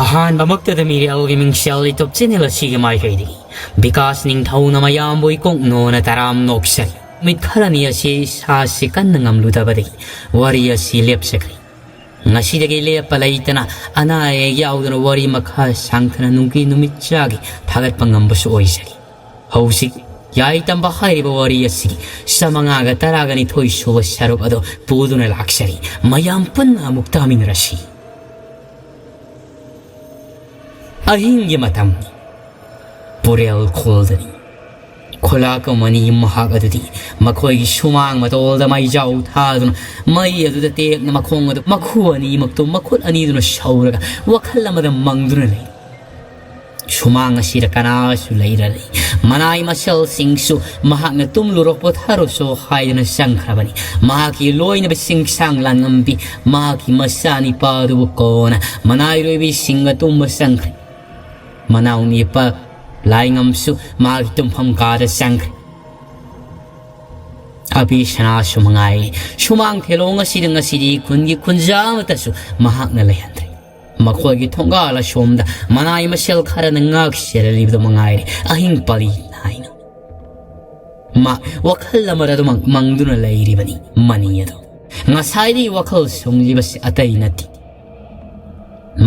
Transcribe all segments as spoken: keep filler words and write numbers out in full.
ꯑꯍꯥꯟꯕꯃꯛꯇꯗ ꯃꯤꯔꯦꯜꯒꯤ ꯃꯤꯡꯁꯦꯜ YouTube channel ꯑꯁꯤꯒꯤ ꯃꯥꯏꯀꯩꯗꯒꯤ ꯕꯤꯀꯥꯁ ꯅꯤꯡꯊꯧꯅ ꯃꯌꯥꯝꯕꯨ ꯏꯀꯣꯛ ꯅꯣꯅ ꯇꯔꯥꯝ ꯅꯣꯛꯆꯔꯤ꯫ ꯅꯨꯃꯤꯠ ꯈꯔꯅꯤ ꯑꯁꯤ ꯏꯁꯥꯁꯤ ꯀꯟꯅ ꯉꯝꯂꯨꯗꯕꯗꯒꯤ ꯋꯥꯔꯤ ꯑꯁꯤ ꯂꯦꯞꯆꯈ꯭ꯔꯦ꯫ ꯉꯁꯤꯗꯒꯤ ꯂꯦꯞꯄ ꯂꯩꯇꯅ ꯑꯅꯥ ꯑꯌꯦꯛ ꯌꯥꯎꯗꯅ ꯋꯥꯔꯤ ꯃꯈꯥ ꯁꯥꯡꯊꯅ ꯅꯨꯡꯒꯤ ꯅꯨꯃꯤꯠ ꯆꯥꯒꯤ ꯊꯥꯒꯠꯄ ꯉꯝꯕꯁꯨ ꯑꯣꯏꯖꯒꯦ꯫ ꯍꯧꯖꯤꯛ ꯌꯥꯏꯇꯝꯕ ꯍꯥꯏꯔꯤꯕ ꯋꯥꯔꯤ ꯑꯁꯤꯒꯤ ꯆꯥꯃꯉꯥꯒ ꯇꯔꯥꯒ ꯅꯤꯊꯣꯏ ꯁꯨꯕ ꯁꯔꯨꯛ ꯑꯗꯣ ꯄꯨꯗꯨꯅ ꯂꯥꯛꯆꯔꯤ꯫ ꯃꯌꯥꯝ ꯄꯨꯟꯅ ꯑꯃꯨꯛ ꯇꯥꯃꯤꯟꯅꯔꯁꯤ꯫ ꯑꯍꯤꯡꯒꯤ ꯃꯇꯝ ꯄꯨꯔꯦꯜ ꯈꯨꯜꯗꯅꯤ꯫ ꯈꯨꯂꯥꯛ ꯑꯃꯅꯤ ꯃꯍꯥꯛ ꯑꯗꯨꯗꯤ ꯃꯈꯣꯏꯒꯤ ꯁꯨꯃꯥꯡ ꯃꯇꯣꯜꯗ ꯃꯩꯖꯥꯎ ꯊꯥꯗꯨꯅ ꯃꯩ ꯑꯗꯨꯗ ꯇꯦꯛꯅ ꯃꯈꯣꯡ ꯑꯗꯨ ꯃꯈꯨ ꯑꯅꯤꯃꯛꯇꯨ ꯃꯈꯨꯠ ꯑꯅꯤꯗꯨꯅ ꯁꯧꯔꯒ ꯋꯥꯈꯜ ꯑꯃꯗ ꯃꯪꯗꯨꯅ ꯂꯩ꯫ ꯁꯨꯃꯥꯡ ꯑꯁꯤꯗ ꯀꯅꯥꯁꯨ ꯂꯩꯔꯔꯦ꯫ ꯃꯅꯥꯏ ꯃꯁꯜꯁꯤꯡꯁꯨ ꯃꯍꯥꯛꯅ ꯇꯨꯝꯂꯨꯔꯣ ꯄꯣꯊꯥꯔꯨꯁꯣ ꯍꯥꯏꯗꯨꯅ ꯆꯪꯈ꯭ꯔꯕꯅꯤ꯫ ꯃꯍꯥꯛꯀꯤ ꯂꯣꯏꯅꯕꯤ ꯁꯤꯡꯁꯥꯡ ꯂꯥꯡꯉꯝꯕꯤ ꯃꯍꯥꯛꯀꯤ ꯃꯆꯥꯅꯤꯄꯥꯗꯨꯕꯨ ꯀꯣꯟꯅ ꯃꯅꯥꯏꯔꯣꯏꯕꯤꯁꯤꯡꯒ ꯇꯨꯝꯕ ꯆꯪꯈ꯭ꯔꯦ꯫ ꯃꯅꯥꯎ ꯅꯤꯄꯥ ꯂꯥꯏꯉꯝꯁꯨ ꯃꯥꯒꯤ ꯇꯨꯝꯐꯝ ꯀꯥꯗ ꯆꯪꯈ꯭ꯔꯦ꯫ ꯑꯕꯤ ꯁꯅꯥꯁꯨ ꯃꯉꯥꯏꯔꯦ꯫ ꯁꯨꯃꯥꯡ ꯊꯦꯂꯣꯡ ꯑꯁꯤꯗ ꯉꯁꯤꯗꯤ ꯈꯨꯟꯒꯤ ꯈꯨꯟꯖꯥ ꯑꯃꯠꯇꯁꯨ ꯃꯍꯥꯛꯅ ꯂꯩꯍꯟꯗ꯭ꯔꯦ꯫ ꯃꯈꯣꯏꯒꯤ ꯊꯣꯡꯒꯥꯜ ꯑꯁꯣꯝꯗ ꯃꯅꯥꯏ ꯃꯁꯦꯜ ꯈꯔꯅ ꯉꯥꯛ ꯁꯦꯜꯂꯤꯕꯗꯨ ꯃꯉꯥꯏꯔꯦ꯫ ꯑꯍꯤꯡ ꯄꯥꯂꯤ ꯅꯥꯏꯅ ꯃꯥ ꯋꯥꯈꯜ ꯑꯃꯗ ꯑꯗꯨꯃꯛ ꯃꯪꯗꯨꯅ ꯂꯩꯔꯤꯕꯅꯤ꯫ ꯃꯅꯤ ꯑꯗꯣ ꯉꯁꯥꯏꯗꯒꯤ ꯋꯥꯈꯜ ꯁꯨꯡꯂꯤꯕꯁꯤ ꯑꯇꯩ ꯅꯠꯇꯦ꯫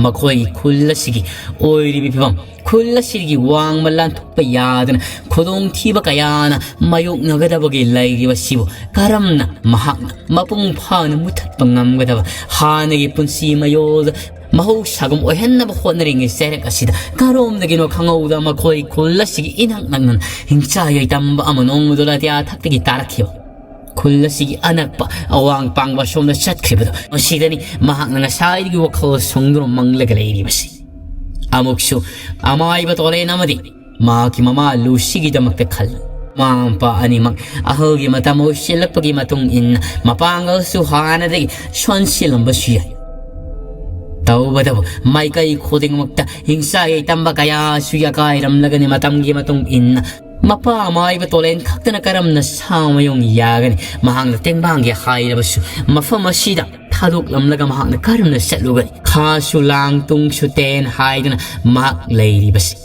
ꯃꯈꯣꯏꯒꯤ ꯈꯨꯜ ꯑꯁꯤꯒꯤ ꯑꯣꯏꯔꯤꯕ ꯐꯤꯕꯝ, ꯈꯨꯜ ꯑꯁꯤꯒꯤ ꯋꯥꯡꯃ ꯂꯥꯟꯊꯣꯛꯄ ꯌꯥꯗꯅ ꯈꯨꯗꯣꯡꯊꯤꯕ ꯀꯌꯥꯅ ꯃꯥꯌꯣꯛꯅꯒꯗꯕꯒꯤ ꯂꯩꯔꯤꯕꯁꯤꯕꯨ ꯀꯔꯝꯅ ꯃꯍꯥꯛꯅ ꯃꯄꯨꯡ ꯐꯥꯅ ꯃꯨꯊꯠꯄ ꯉꯝꯒꯗꯕ? ꯍꯥꯟꯅꯒꯤ ꯄꯨꯟꯁꯤ ꯃꯌꯣꯜꯗ ꯃꯍꯧꯁꯥꯒꯨꯝ ꯑꯣꯏꯍꯟꯅꯕ ꯍꯣꯠꯅꯔꯤꯉꯩ ꯆꯩꯔꯛ ꯑꯁꯤꯗ ꯀꯔꯣꯝꯗꯒꯤꯅꯣ ꯈꯪꯍꯧꯗ ꯃꯈꯣꯏ ꯈꯨꯜ ꯑꯁꯤꯒꯤ ꯏꯅꯛ ꯅꯛꯅ ꯍꯤꯡꯆꯥ ꯌꯥꯏꯇꯝꯕ ꯑꯃ ꯅꯣꯡꯃꯗꯨ ꯂꯥꯇꯤꯌꯥ ꯊꯛꯇꯒꯤ ꯇꯥꯔꯛꯈꯤꯕ꯫ ꯈꯨꯜ ꯑꯁꯤꯒꯤ ꯑꯅꯛꯄ ꯑꯋꯥꯡ ꯄꯥꯡꯕ ꯑꯁꯣꯝꯗ ꯆꯠꯈ꯭ꯔꯤꯕꯗꯣ, ꯃꯁꯤꯗꯅꯤ ꯃꯍꯥꯛꯅ ꯉꯁꯥꯏꯗꯒꯤ ꯋꯥꯈꯜ ꯁꯣꯡꯗꯨꯅ ꯃꯪꯂꯒ ꯂꯩꯔꯤꯕꯁꯤ꯫ ꯑꯃꯨꯛꯁꯨ ꯑꯃꯥꯏꯕ ꯇꯣꯂꯦꯟ ꯑꯃꯗꯤ ꯃꯍꯥꯛꯀꯤ ꯃꯃꯥ ꯂꯨꯁꯤꯒꯤꯗꯃꯛꯇ ꯈꯜꯂꯤ꯫ ꯃꯃꯥ ꯃꯄꯥ ꯑꯅꯤꯃꯛ ꯑꯍꯜꯒꯤ ꯃꯇꯝ ꯑꯣꯏꯁꯤꯜꯂꯛꯄꯒꯤ ꯃꯇꯨꯡ ꯏꯟꯅ ꯃꯄꯥꯡꯒꯜꯁꯨ ꯍꯥꯟꯅꯗꯒꯤ ꯁꯣꯟꯁꯤꯜꯂꯝꯕꯁꯨ ꯌꯥꯏ꯫ ꯇꯧꯕꯇꯕꯨ ꯃꯥꯏꯀꯩ ꯈꯨꯗꯤꯡꯃꯛꯇ ꯍꯤꯡꯁꯥ ꯌꯥꯏꯇꯝꯕ ꯀꯌꯥꯁꯨ ꯌꯥꯀꯥꯏꯔꯝꯂꯒꯅꯤ꯫ ꯃꯇꯝꯒꯤ ꯃꯇꯨꯡ ꯏꯟꯅ ꯃꯄꯥ ꯑꯃꯥꯏꯕ ꯇꯣꯂꯦꯟ ꯈꯛꯇꯅ ꯀꯔꯝꯅ ꯁꯥ ꯃꯌꯨꯡ ꯌꯥꯒꯅꯤ? ꯃꯍꯥꯛꯅ ꯇꯦꯡꯕꯥꯡꯒꯦ ꯍꯥꯏꯔꯕꯁꯨ ꯃꯐꯝ ꯑꯁꯤꯗ ꯊꯥꯗꯣꯛꯂꯝꯂꯒ ꯃꯍꯥꯛꯅ ꯀꯔꯝꯅ ꯆꯠꯂꯨꯒꯅꯤ? ꯈꯥꯁꯨ ꯂꯥꯡ, ꯇꯨꯡꯁꯨ ꯇꯦꯟ ꯍꯥꯏꯗꯨꯅ ꯃꯍꯥꯛ ꯂꯩꯔꯤꯕꯁꯤ꯫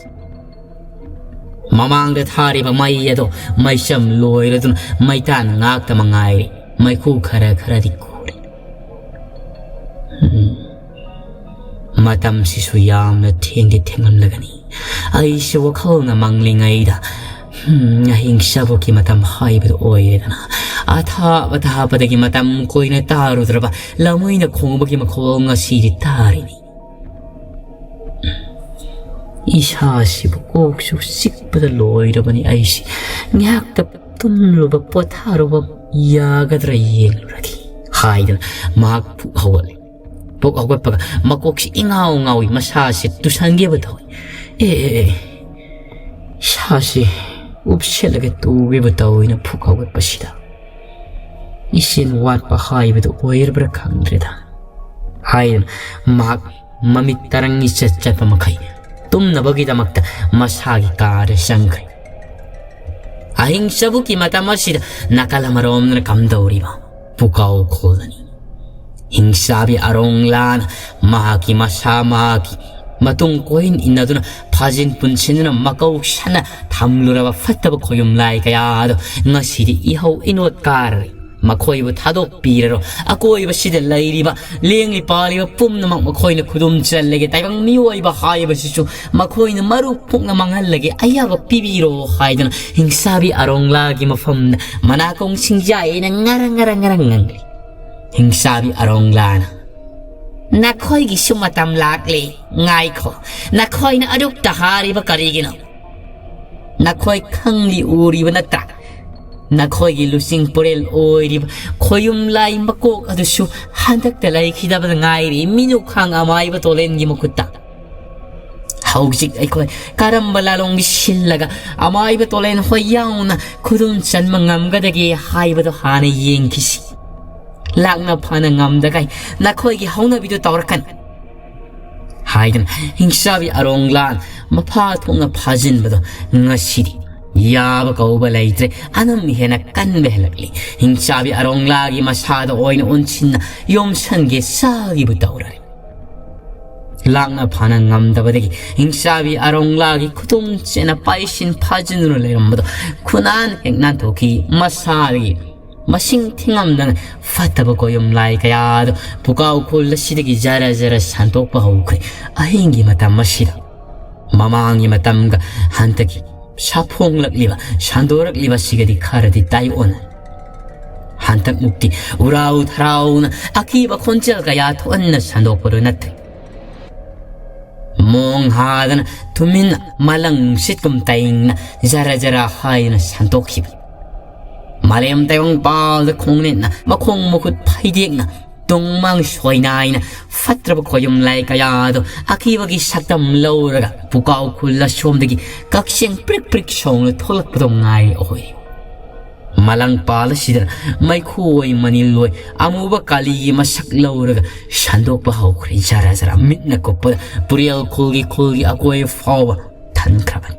ꯃꯃꯥꯡꯗ ꯊꯥꯔꯤꯕ ꯃꯩ ꯑꯗꯣ ꯃꯩꯆꯝ ꯂꯣꯏꯔꯗꯨꯅ ꯃꯩꯇꯥꯟ ꯉꯥꯛꯇ ꯃꯉꯥꯏꯔꯦ꯫ ꯃꯩꯈꯨ ꯈꯔ ꯈꯔꯗꯤ ꯈꯨꯔꯤ꯫ ꯎꯝ꯫ ꯃꯇꯝꯁꯤꯁꯨ ꯌꯥꯝꯅ ꯊꯦꯡꯗꯤ ꯊꯦꯡꯂꯝꯂꯒꯅꯤ꯫ ꯑꯩꯁꯨ ꯋꯥꯈꯜꯅ ꯃꯪꯂꯤꯉꯩꯗ, ꯎꯝ, ꯑꯍꯤꯡ ꯆꯥꯕꯣꯛꯀꯤ ꯃꯇꯝ ꯍꯥꯏꯕꯗꯨ ꯑꯣꯏꯔꯦꯗꯅ꯫ ꯑꯊꯥꯞ ꯑꯊꯥꯞꯄꯗꯒꯤ ꯃꯇꯝ ꯀꯨꯏꯅ ꯇꯥꯔꯨꯗ꯭ꯔꯕ ꯂꯃꯣꯏꯅ ꯈꯣꯡꯕꯒꯤ ꯃꯈꯣꯜ ꯉꯁꯤꯗꯤ ꯇꯥꯔꯤꯅꯤ꯫ ꯏꯁꯥꯁꯤꯕꯨ ꯀꯣꯛꯁꯨ ꯆꯤꯛꯄꯗ ꯂꯣꯏꯔꯕꯅꯤ ꯑꯩꯁꯤ꯫ ꯉꯥꯏꯍꯥꯛꯇ ꯇꯨꯝꯂꯨꯕ, ꯄꯣꯊꯥꯔꯨꯕ ꯌꯥꯒꯗ꯭ꯔꯥ ꯌꯦꯡꯂꯨꯔꯒꯦ ꯍꯥꯏꯗꯨꯅ ꯃꯍꯥꯛ ꯐꯨꯛ ꯍꯧꯒꯠꯂꯦ꯫ ꯐꯨꯛ ꯍꯧꯒꯠꯄꯒ ꯃꯀꯣꯛꯁꯤ ꯏꯉꯥꯎ ꯉꯥꯎꯏ, ꯃꯁꯥꯁꯤ ꯇꯨꯁꯟꯒꯦꯕꯨ ꯇꯧꯏ꯫ ꯑꯦ, ꯑꯦ, ꯑꯦ, ꯏꯁꯥꯁꯤ ꯎꯞꯁꯦꯠꯂꯒ ꯇꯨꯒꯦꯕꯨ ꯇꯧꯏꯅ ꯐꯨꯛ ꯍꯧꯒꯠꯄꯁꯤꯗ ꯏꯁꯤꯡ ꯋꯥꯠꯄ ꯍꯥꯏꯕꯗꯨ ꯑꯣꯏꯔꯕ꯭ꯔꯥ ꯈꯪꯗ꯭ꯔꯦꯗ ꯍꯥꯏꯗꯨꯅ ꯃꯍꯥꯛ ꯃꯃꯤꯠ ꯇꯔꯪ ꯏꯆꯠ ꯆꯠꯄ ꯃꯈꯩ ꯇꯨꯝꯅꯕꯒꯤꯗꯃꯛꯇ ꯃꯁꯥꯒꯤ ꯀꯥꯗ ꯆꯪꯈ꯭ꯔꯦ꯫ ꯑꯍꯤꯡ ꯆꯥꯕꯨꯛꯀꯤ ꯃꯇꯝ ꯑꯁꯤꯗ ꯅꯥꯀꯜ ꯑꯃꯔꯣꯝꯗꯅ ꯀꯝꯗꯧꯔꯤꯕ ꯄꯨꯀꯥꯎ ꯈꯣꯜꯂꯅꯤ꯫ ꯍꯤꯡꯆꯥꯕꯤ ꯑꯔꯣꯡꯂꯥꯅ ꯃꯍꯥꯛꯀꯤ ꯃꯁꯥ ꯃꯍꯥꯛꯀꯤ ꯃꯇꯨꯡ ꯀꯣꯏꯟ ꯏꯟꯅꯗꯨꯅ ꯐꯥꯖꯤꯟ ꯄꯨꯟꯁꯤꯟꯗꯨꯅ ꯃꯀꯧ ꯁꯟꯅ ꯊꯝꯂꯨꯔꯕ ꯐꯠꯇꯕ ꯈꯣꯌꯨꯝ ꯂꯥꯏ ꯀꯌꯥ ꯑꯗꯣ ꯉꯁꯤꯗꯤ ꯏꯍꯧ ꯏꯅꯣꯠ ꯀꯥꯔꯔꯦ꯫ ꯃꯈꯣꯏꯕꯨ ꯊꯥꯗꯣꯛꯄꯤꯔꯔꯣ꯫ ꯑꯀꯣꯏꯕꯁꯤꯗ ꯂꯩꯔꯤꯕ ꯂꯦꯡꯂꯤ ꯄꯥꯜꯂꯤꯕ ꯄꯨꯝꯅꯃꯛ ꯃꯈꯣꯏꯅ ꯈꯨꯗꯨꯝ ꯆꯜꯂꯒꯦ꯫ ꯇꯥꯏꯕꯪ ꯃꯤꯑꯣꯏꯕ ꯍꯥꯏꯕꯁꯤꯁꯨ ꯃꯈꯣꯏꯅ ꯃꯔꯨ ꯐꯨꯛꯅ ꯃꯥꯡꯍꯜꯂꯒꯦ꯫ ꯑꯌꯥꯕ ꯄꯤꯕꯤꯔꯣ ꯍꯥꯏꯗꯨꯅ ꯍꯤꯡꯁꯥꯕꯤ ꯑꯔꯣꯡꯂꯥꯒꯤ ꯃꯐꯝꯗ ꯃꯅꯥꯀꯣꯡ ꯁꯤꯡꯖꯥꯏꯅ ꯉꯔ ꯉꯔ ꯉꯔ ꯉꯪꯂꯤ꯫ ꯍꯤꯡꯁꯥꯕꯤ ꯑꯔꯣꯡꯂꯥꯅ, "ꯅꯈꯣꯏꯒꯤꯁꯨ ꯃꯇꯝ ꯂꯥꯛꯂꯦ꯫ ꯉꯥꯏꯈꯣ, ꯅꯈꯣꯏꯅ ꯑꯗꯨꯛꯇ ꯍꯥꯔꯤꯕ ꯀꯔꯤꯒꯤꯅꯣ? ꯅꯈꯣꯏ ꯈꯪꯂꯤ ꯎꯔꯤꯕ ꯅꯠꯇ꯭ꯔꯥ? ꯅꯈꯣꯏꯒꯤ ꯂꯨꯆꯤꯡ ꯄꯨꯔꯦꯜ ꯑꯣꯏꯔꯤꯕ ꯈꯣꯌꯨꯝ ꯂꯥꯏ ꯃꯀꯣꯛ ꯑꯗꯨꯁꯨ ꯍꯟꯗꯛꯇ ꯂꯩꯈꯤꯗꯕꯗ ꯉꯥꯏꯔꯤ ꯃꯤꯅꯨꯈꯥꯡ ꯑꯃꯥꯏꯕ ꯇꯣꯂꯦꯟꯒꯤ ꯃꯈꯨꯠꯇ꯫ ꯍꯧꯖꯤꯛ ꯑꯩꯈꯣꯏ ꯀꯔꯝꯕ ꯂꯥꯂꯣꯡꯒꯤ ꯁꯤꯜꯂꯒ ꯑꯃꯥꯏꯕ ꯇꯣꯂꯦꯟ ꯍꯣꯏ ꯌꯥꯎꯅ ꯈꯨꯗꯨꯝ ꯆꯟꯕ ꯉꯝꯒꯗꯒꯦ ꯍꯥꯏꯕꯗꯣ ꯍꯥꯟꯅ ꯌꯦꯡꯈꯤꯁꯤ꯫ ꯂꯥꯛꯅ ꯐꯅ ꯉꯝꯗꯒꯩ ꯅꯈꯣꯏꯒꯤ ꯍꯧꯅꯕꯤꯗꯨ ꯇꯧꯔꯛꯀꯅꯤ" ꯍꯥꯏꯗꯨꯅ ꯍꯤꯡꯆꯥꯕꯤ ꯑꯔꯣꯡꯂꯥꯟ ꯃꯐꯥ ꯊꯣꯛꯅ ꯐꯥꯖꯤꯟꯕꯗꯣ ꯉꯁꯤꯗꯤ ꯌꯥꯕ ꯀꯧꯕ ꯂꯩꯇ꯭ꯔꯦ꯫ ꯑꯅꯝ ꯍꯦꯟꯅ ꯀꯟꯕ ꯍꯦꯜꯂꯛꯂꯤ꯫ ꯍꯤꯡꯆꯥꯕꯤ ꯑꯔꯣꯡꯂꯥꯒꯤ ꯃꯁꯥꯗ ꯑꯣꯏꯅ ꯑꯣꯟꯁꯤꯟꯅ ꯌꯣꯝꯁꯟꯒꯦ ꯆꯥꯒꯤꯕꯨ ꯇꯧꯔꯔꯦ꯫ ꯂꯥꯛꯅ ꯐꯥꯅ ꯉꯝꯗꯕꯗꯒꯤ ꯍꯤꯡꯆꯥꯕꯤ ꯑꯔꯣꯡꯂꯥꯒꯤ ꯈꯨꯇꯨꯝ ꯆꯦꯠꯅ ꯄꯥꯏꯁꯤꯟ ꯐꯥꯖꯤꯟꯗꯨꯅ ꯂꯩꯔꯝꯕꯗꯣ ꯈꯨꯅꯥꯟ ꯍꯦꯛ ꯅꯥꯟꯊꯣꯛꯈꯤ꯫ ꯃꯁꯥꯗꯒꯤ ꯃꯁꯤꯡ ꯊꯤꯉꯝꯗꯅ ꯐꯠꯇꯕ ꯀꯣꯌꯨꯝ ꯂꯥꯏ ꯀꯌꯥꯗꯣ ꯄꯨꯀꯥꯎ ꯈꯨꯜ ꯑꯁꯤꯗꯒꯤ ꯖꯔ ꯖꯔ ꯁꯟꯗꯣꯛꯄ ꯍꯧꯈ꯭ꯔꯦ꯫ ꯑꯍꯤꯡꯒꯤ ꯃꯇꯝ ꯑꯁꯤꯗ ꯃꯃꯥꯡꯒꯤ ꯃꯇꯝꯒ ꯍꯟꯗꯛꯀꯤ ꯁꯥꯐꯣꯡꯂꯛꯂꯤꯕ, ꯁꯟꯗꯣꯔꯛꯂꯤꯕ ꯑꯁꯤꯒꯗꯤ ꯈꯔꯗꯤ ꯇꯥꯏꯑꯣꯟꯅꯩ꯫ ꯍꯟꯗꯛꯃꯨꯛꯇꯤ ꯎꯔꯥꯎ ꯊꯔꯥꯎꯅ ꯑꯀꯤꯕ ꯈꯣꯟꯖꯦꯜ ꯀꯌꯥ ꯊꯣꯛꯍꯟꯅ ꯁꯟꯗꯣꯛꯄꯗꯨ ꯅꯠꯇ꯭ꯔꯦ꯫ ꯃꯣꯡ ꯍꯥꯗꯅ ꯇꯨꯃꯤꯟꯅ ꯃꯂꯪ ꯅꯨꯡꯁꯤꯠꯀꯨꯝ ꯇꯥꯏꯅ ꯖꯔ ꯖꯔ ꯍꯥꯏꯗꯨꯅ ꯁꯟꯗꯣꯛꯈꯤꯕ꯫ ꯃꯥꯂꯦꯝ ꯇꯥꯏꯕꯪ ꯄꯥꯜꯗ ꯈꯣꯡꯅꯦꯠꯅ ꯃꯈꯣꯡ ꯃꯈꯨꯠ ꯐꯩꯗꯦꯛꯅ ꯇꯨꯡꯃꯥꯡ ꯁꯣꯏꯅꯥꯏꯅ ꯐꯠꯇ꯭ꯔꯕ ꯈꯣꯌꯨꯝ ꯂꯥꯏ ꯀꯌꯥꯗꯣ ꯑꯀꯤꯕꯒꯤ ꯁꯛꯇꯝ ꯂꯧꯔꯒ ꯄꯨꯀꯥꯎ ꯈꯨꯜ ꯑꯁꯣꯝꯗꯒꯤ ꯀꯛꯆꯦꯡ ꯄ꯭ꯔꯤꯛ ꯄ꯭ꯔꯤꯛ ꯁꯣꯡꯅ ꯊꯣꯛꯂꯛꯄꯗꯣ ꯉꯥꯏꯔꯦ ꯑꯩꯈꯣꯏ꯫ ꯃꯂꯪ ꯄꯥꯜ ꯑꯁꯤꯗꯅ ꯃꯩꯈꯨ ꯑꯣꯏ ꯃꯅꯤꯜ ꯑꯣꯏ ꯑꯃꯨꯕ ꯀꯥꯂꯤꯒꯤ ꯃꯁꯛ ꯂꯧꯔꯒ ꯁꯟꯗꯣꯛꯄ ꯍꯧꯈ꯭ꯔꯦ꯫ ꯖꯔ ꯖꯔ ꯃꯤꯠꯅ ꯀꯨꯞꯄꯗ ꯄꯨꯔꯦꯜ ꯈꯨꯜꯒꯤ ꯈꯨꯜꯒꯤ ꯑꯀꯣꯏ ꯐꯥꯎꯕ ꯊꯟꯈ꯭ꯔꯕꯅꯤ꯫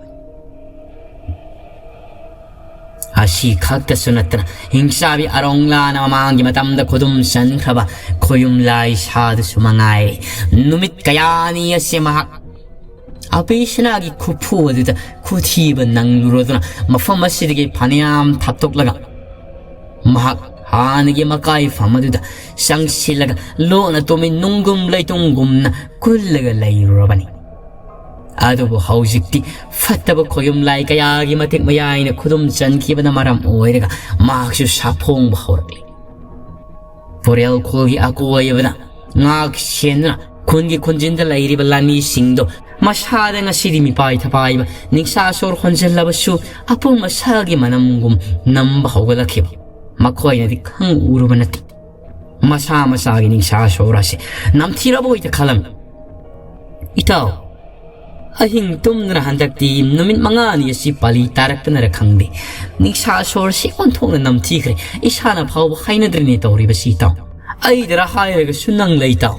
ꯑꯁꯤ ꯈꯛꯇꯁꯨ ꯅꯠꯇꯅ ꯍꯤꯡꯆꯥꯕꯤ ꯑꯔꯣꯡꯂꯥꯅ ꯃꯃꯥꯡꯒꯤ ꯃꯇꯝꯗ ꯈꯨꯗꯨꯝ ꯆꯟꯈ꯭ꯔꯕ ꯈꯣꯌꯨꯝ ꯂꯥꯏ ꯁꯥꯗꯨꯁꯨ ꯃꯉꯥꯏꯔꯦ꯫ ꯅꯨꯃꯤꯠ ꯀꯌꯥꯅꯤ ꯑꯁꯤ ꯃꯍꯥꯛ ꯑꯄꯤꯁꯅꯥꯒꯤ ꯈꯨꯐꯨ ꯑꯗꯨꯗ ꯈꯨꯊꯤꯕ ꯅꯪꯂꯨꯔꯗꯨꯅ ꯃꯐꯝ ꯑꯁꯤꯗꯒꯤ ꯐꯅꯌꯥꯝ ꯊꯥꯞꯇꯣꯛꯂꯒ ꯃꯍꯥꯛ ꯍꯥꯟꯅꯒꯤ ꯃꯀꯥꯏꯐꯝ ꯑꯗꯨꯗ ꯆꯪꯁꯤꯜꯂꯒ ꯂꯣꯟꯅ ꯇꯨꯃꯤꯟ ꯅꯨꯡꯒꯨꯝ ꯂꯩꯇꯨꯝꯒꯨꯝꯅ ꯀꯨꯜꯂꯒ ꯂꯩꯔꯨꯔꯕꯅꯤ꯫ ꯑꯗꯨꯕꯨ ꯍꯧꯖꯤꯛꯇꯤ ꯐꯠꯇꯕ ꯈꯣꯌꯨꯝ ꯂꯥꯏ ꯀꯌꯥꯒꯤ ꯃꯇꯤꯛ ꯃꯌꯥꯏꯅ ꯈꯨꯗꯨꯝ ꯆꯟꯈꯤꯕꯅ ꯃꯔꯝ ꯑꯣꯏꯔꯒ ꯃꯍꯥꯛꯁꯨ ꯁꯥꯐꯣꯡꯕ ꯍꯧꯔꯛꯂꯤ꯫ ꯄꯣꯔꯦꯜ ꯈꯣꯜꯒꯤ ꯑꯀꯣꯏꯕꯗ ꯉꯥꯛ ꯁꯦꯟꯗꯨꯅ ꯈꯨꯟꯒꯤ ꯈꯨꯟꯖꯤꯟꯗ ꯂꯩꯔꯤꯕ ꯂꯥꯟꯃꯤꯁꯤꯡꯗꯣ ꯃꯁꯥꯗ ꯉꯁꯤꯗꯤ ꯃꯤꯄꯥꯏ ꯊꯄꯥꯏꯕ ꯅꯤꯡꯁꯥ ꯁꯣꯔ ꯍꯣꯟꯖꯤꯜꯂꯕꯁꯨ ꯑꯄꯨꯝ ꯑꯁꯥꯒꯤ ꯃꯅꯝꯒꯨꯝ ꯅꯝꯕ ꯍꯧꯒꯠꯂꯛꯈꯤꯕ ꯃꯈꯣꯏꯅꯗꯤ ꯈꯪ ꯎꯔꯨꯕ ꯅꯠꯇꯦ꯫ ꯃꯁꯥ ꯃꯁꯥꯒꯤ ꯅꯤꯡꯁꯥ ꯁꯣꯔ ꯑꯁꯤ ꯅꯝꯊꯤꯔꯕ ꯑꯣꯏꯗ ꯈꯜꯂꯝꯃꯤ꯫ "ꯏꯇꯥꯎ, ꯑꯍꯤꯡ ꯇꯨꯝꯗꯅ ꯍꯟꯗꯛꯇꯤ ꯅꯨꯃꯤꯠ ꯃꯉꯥꯅꯤ ꯑꯁꯤ ꯄꯥꯂꯤ ꯇꯥꯔꯛꯇꯅꯔ ꯈꯪꯗꯦ, ꯅꯤꯡꯁꯥ ꯁꯣꯔꯁꯤ ꯑꯣꯟꯊꯣꯛꯅ ꯅꯝꯊꯤꯈ꯭ꯔꯦ꯫ ꯏꯁꯥꯅ ꯐꯥꯎꯕ ꯍꯩꯅꯗ꯭ꯔꯦꯅꯦ ꯇꯧꯔꯤꯕꯁꯤ ꯏꯇꯥꯎ꯫ ꯑꯩꯗꯔ ꯍꯥꯏꯔꯒꯁꯨ ꯅꯪ ꯂꯩ ꯏꯇꯥꯎ꯫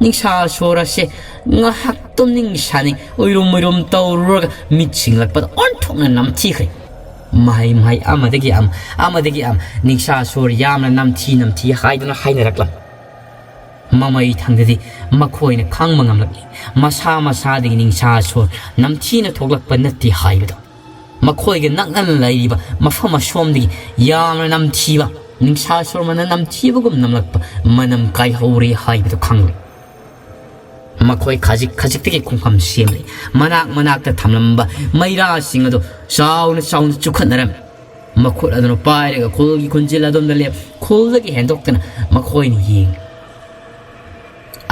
ꯅꯤꯡꯁꯥꯁꯣꯔ ꯑꯁꯦ ꯉꯥꯏꯍꯥꯛ ꯇꯨꯝꯅꯤꯡ ꯁꯥꯅꯤꯡ ꯎꯏꯔꯨꯝ ꯎꯏꯔꯨꯝ ꯇꯧꯔꯨꯔꯒ ꯃꯤꯠ ꯁꯤꯡꯂꯛꯄꯗ ꯑꯣꯟꯊꯣꯛꯅ ꯅꯝꯊꯤꯈ꯭ꯔꯦ꯫ ꯃꯍꯩ ꯃꯍꯩ ꯑꯃꯗꯒꯤ ꯑꯃ, ꯑꯃꯗꯒꯤ ꯑꯃ ꯅꯤꯡꯁꯥꯁꯣꯔ ꯌꯥꯝꯅ ꯅꯝꯊꯤ ꯅꯝꯊꯤ ꯍꯥꯏꯗꯨꯅ ꯍꯥꯏꯅꯔꯛꯂꯝꯃꯤ꯫ ꯃꯃꯩ ꯊꯪꯗꯗꯤ ꯃꯈꯣꯏꯅ ꯈꯪꯕ ꯉꯝꯂꯛꯂꯤ꯫ ꯃꯁꯥ ꯃꯁꯥꯗꯒꯤ ꯅꯤꯡꯁꯥꯁꯣꯔ ꯅꯝꯊꯤꯅ ꯊꯣꯛꯂꯛꯄ ꯅꯠꯇꯦ ꯍꯥꯏꯕꯗꯣ꯫ ꯃꯈꯣꯏꯒ ꯅꯛꯅꯅ ꯂꯩꯔꯤꯕ ꯃꯐꯝ ꯑꯁꯣꯝꯗꯒꯤ ꯌꯥꯝꯅ ꯅꯝꯊꯤꯕ, ꯅꯤꯡꯁꯥꯁꯣꯔ ꯃꯅꯝ ꯅꯝꯊꯤꯕꯒꯨꯝ ꯅꯝꯂꯛꯄ ꯃꯅꯝ ꯀꯥꯏꯍꯧꯔꯦ ꯍꯥꯏꯕꯗꯨ ꯈꯪꯂꯦ꯫ ꯃꯈꯣꯏ ꯈꯖꯤꯛ ꯈꯖꯤꯛꯇꯒꯤ ꯈꯣꯡꯐꯝ ꯁꯦꯝꯂꯦ꯫ ꯃꯅꯥꯛ ꯃꯅꯥꯛꯇ ꯊꯝꯂꯝꯕ ꯃꯩꯔꯥꯁꯤꯡ ꯑꯗꯨ ꯆꯥꯎꯅ ꯆꯥꯎꯅ ꯆꯨꯈꯠꯅꯔꯝꯃꯤ꯫ ꯃꯈꯨꯠ ꯑꯗꯨꯅ ꯄꯥꯏꯔꯒ ꯈꯨꯜꯒꯤ ꯈꯨꯟꯖꯤꯜ ꯑꯗꯣꯝꯗ ꯂꯦꯞ, ꯈꯨꯜꯗꯒꯤ ꯍꯦꯟꯗꯣꯛꯇꯅ ꯃꯈꯣꯏꯅ ꯌꯦꯡꯂꯤ꯫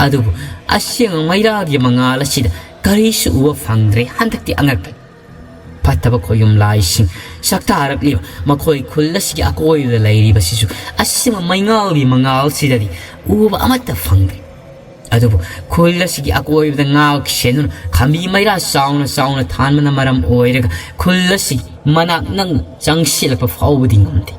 ꯑꯗꯨꯕꯨ ꯑꯁꯦꯡꯕ ꯃꯩꯔꯥꯒꯤ ꯃꯉꯥꯜ ꯑꯁꯤꯗ ꯀꯔꯤꯁꯨ ꯎꯕ ꯐꯪꯗ꯭ꯔꯦ꯫ ꯍꯟꯗꯛꯇꯤ ꯑꯉꯛꯄ ꯐꯠꯇꯕ ꯈꯣꯌꯨꯝ ꯂꯥꯏꯁꯤꯡ ꯆꯥꯛꯇꯥꯔꯛꯂꯤꯕ ꯃꯈꯣꯏ ꯈꯨꯜ ꯑꯁꯤꯒꯤ ꯑꯀꯣꯏꯕꯗ ꯂꯩꯔꯤꯕꯁꯤꯁꯨ ꯑꯁꯦꯡꯕ ꯃꯩꯉꯥꯜꯒꯤ ꯃꯉꯥꯜꯁꯤꯗꯗꯤ ꯎꯕ ꯑꯃꯠꯇ ꯐꯪꯗ꯭ꯔꯦ꯫ ꯑꯗꯨꯕꯨ ꯈꯨꯜ ꯑꯁꯤꯒꯤ ꯑꯀꯣꯏꯕꯗ ꯉꯥꯛ ꯁꯦꯟꯗꯨꯅ ꯈꯝꯕꯤ ꯃꯩꯔꯥ ꯆꯥꯎꯅ ꯆꯥꯎꯅ ꯊꯥꯟꯕꯅ ꯃꯔꯝ ꯑꯣꯏꯔꯒ ꯈꯨꯜ ꯑꯁꯤ ꯃꯅꯥꯛ ꯅꯛꯅ ꯆꯪꯁꯤꯜꯂꯛꯄ ꯐꯥꯎꯕꯗꯤ ꯉꯝꯗꯦ꯫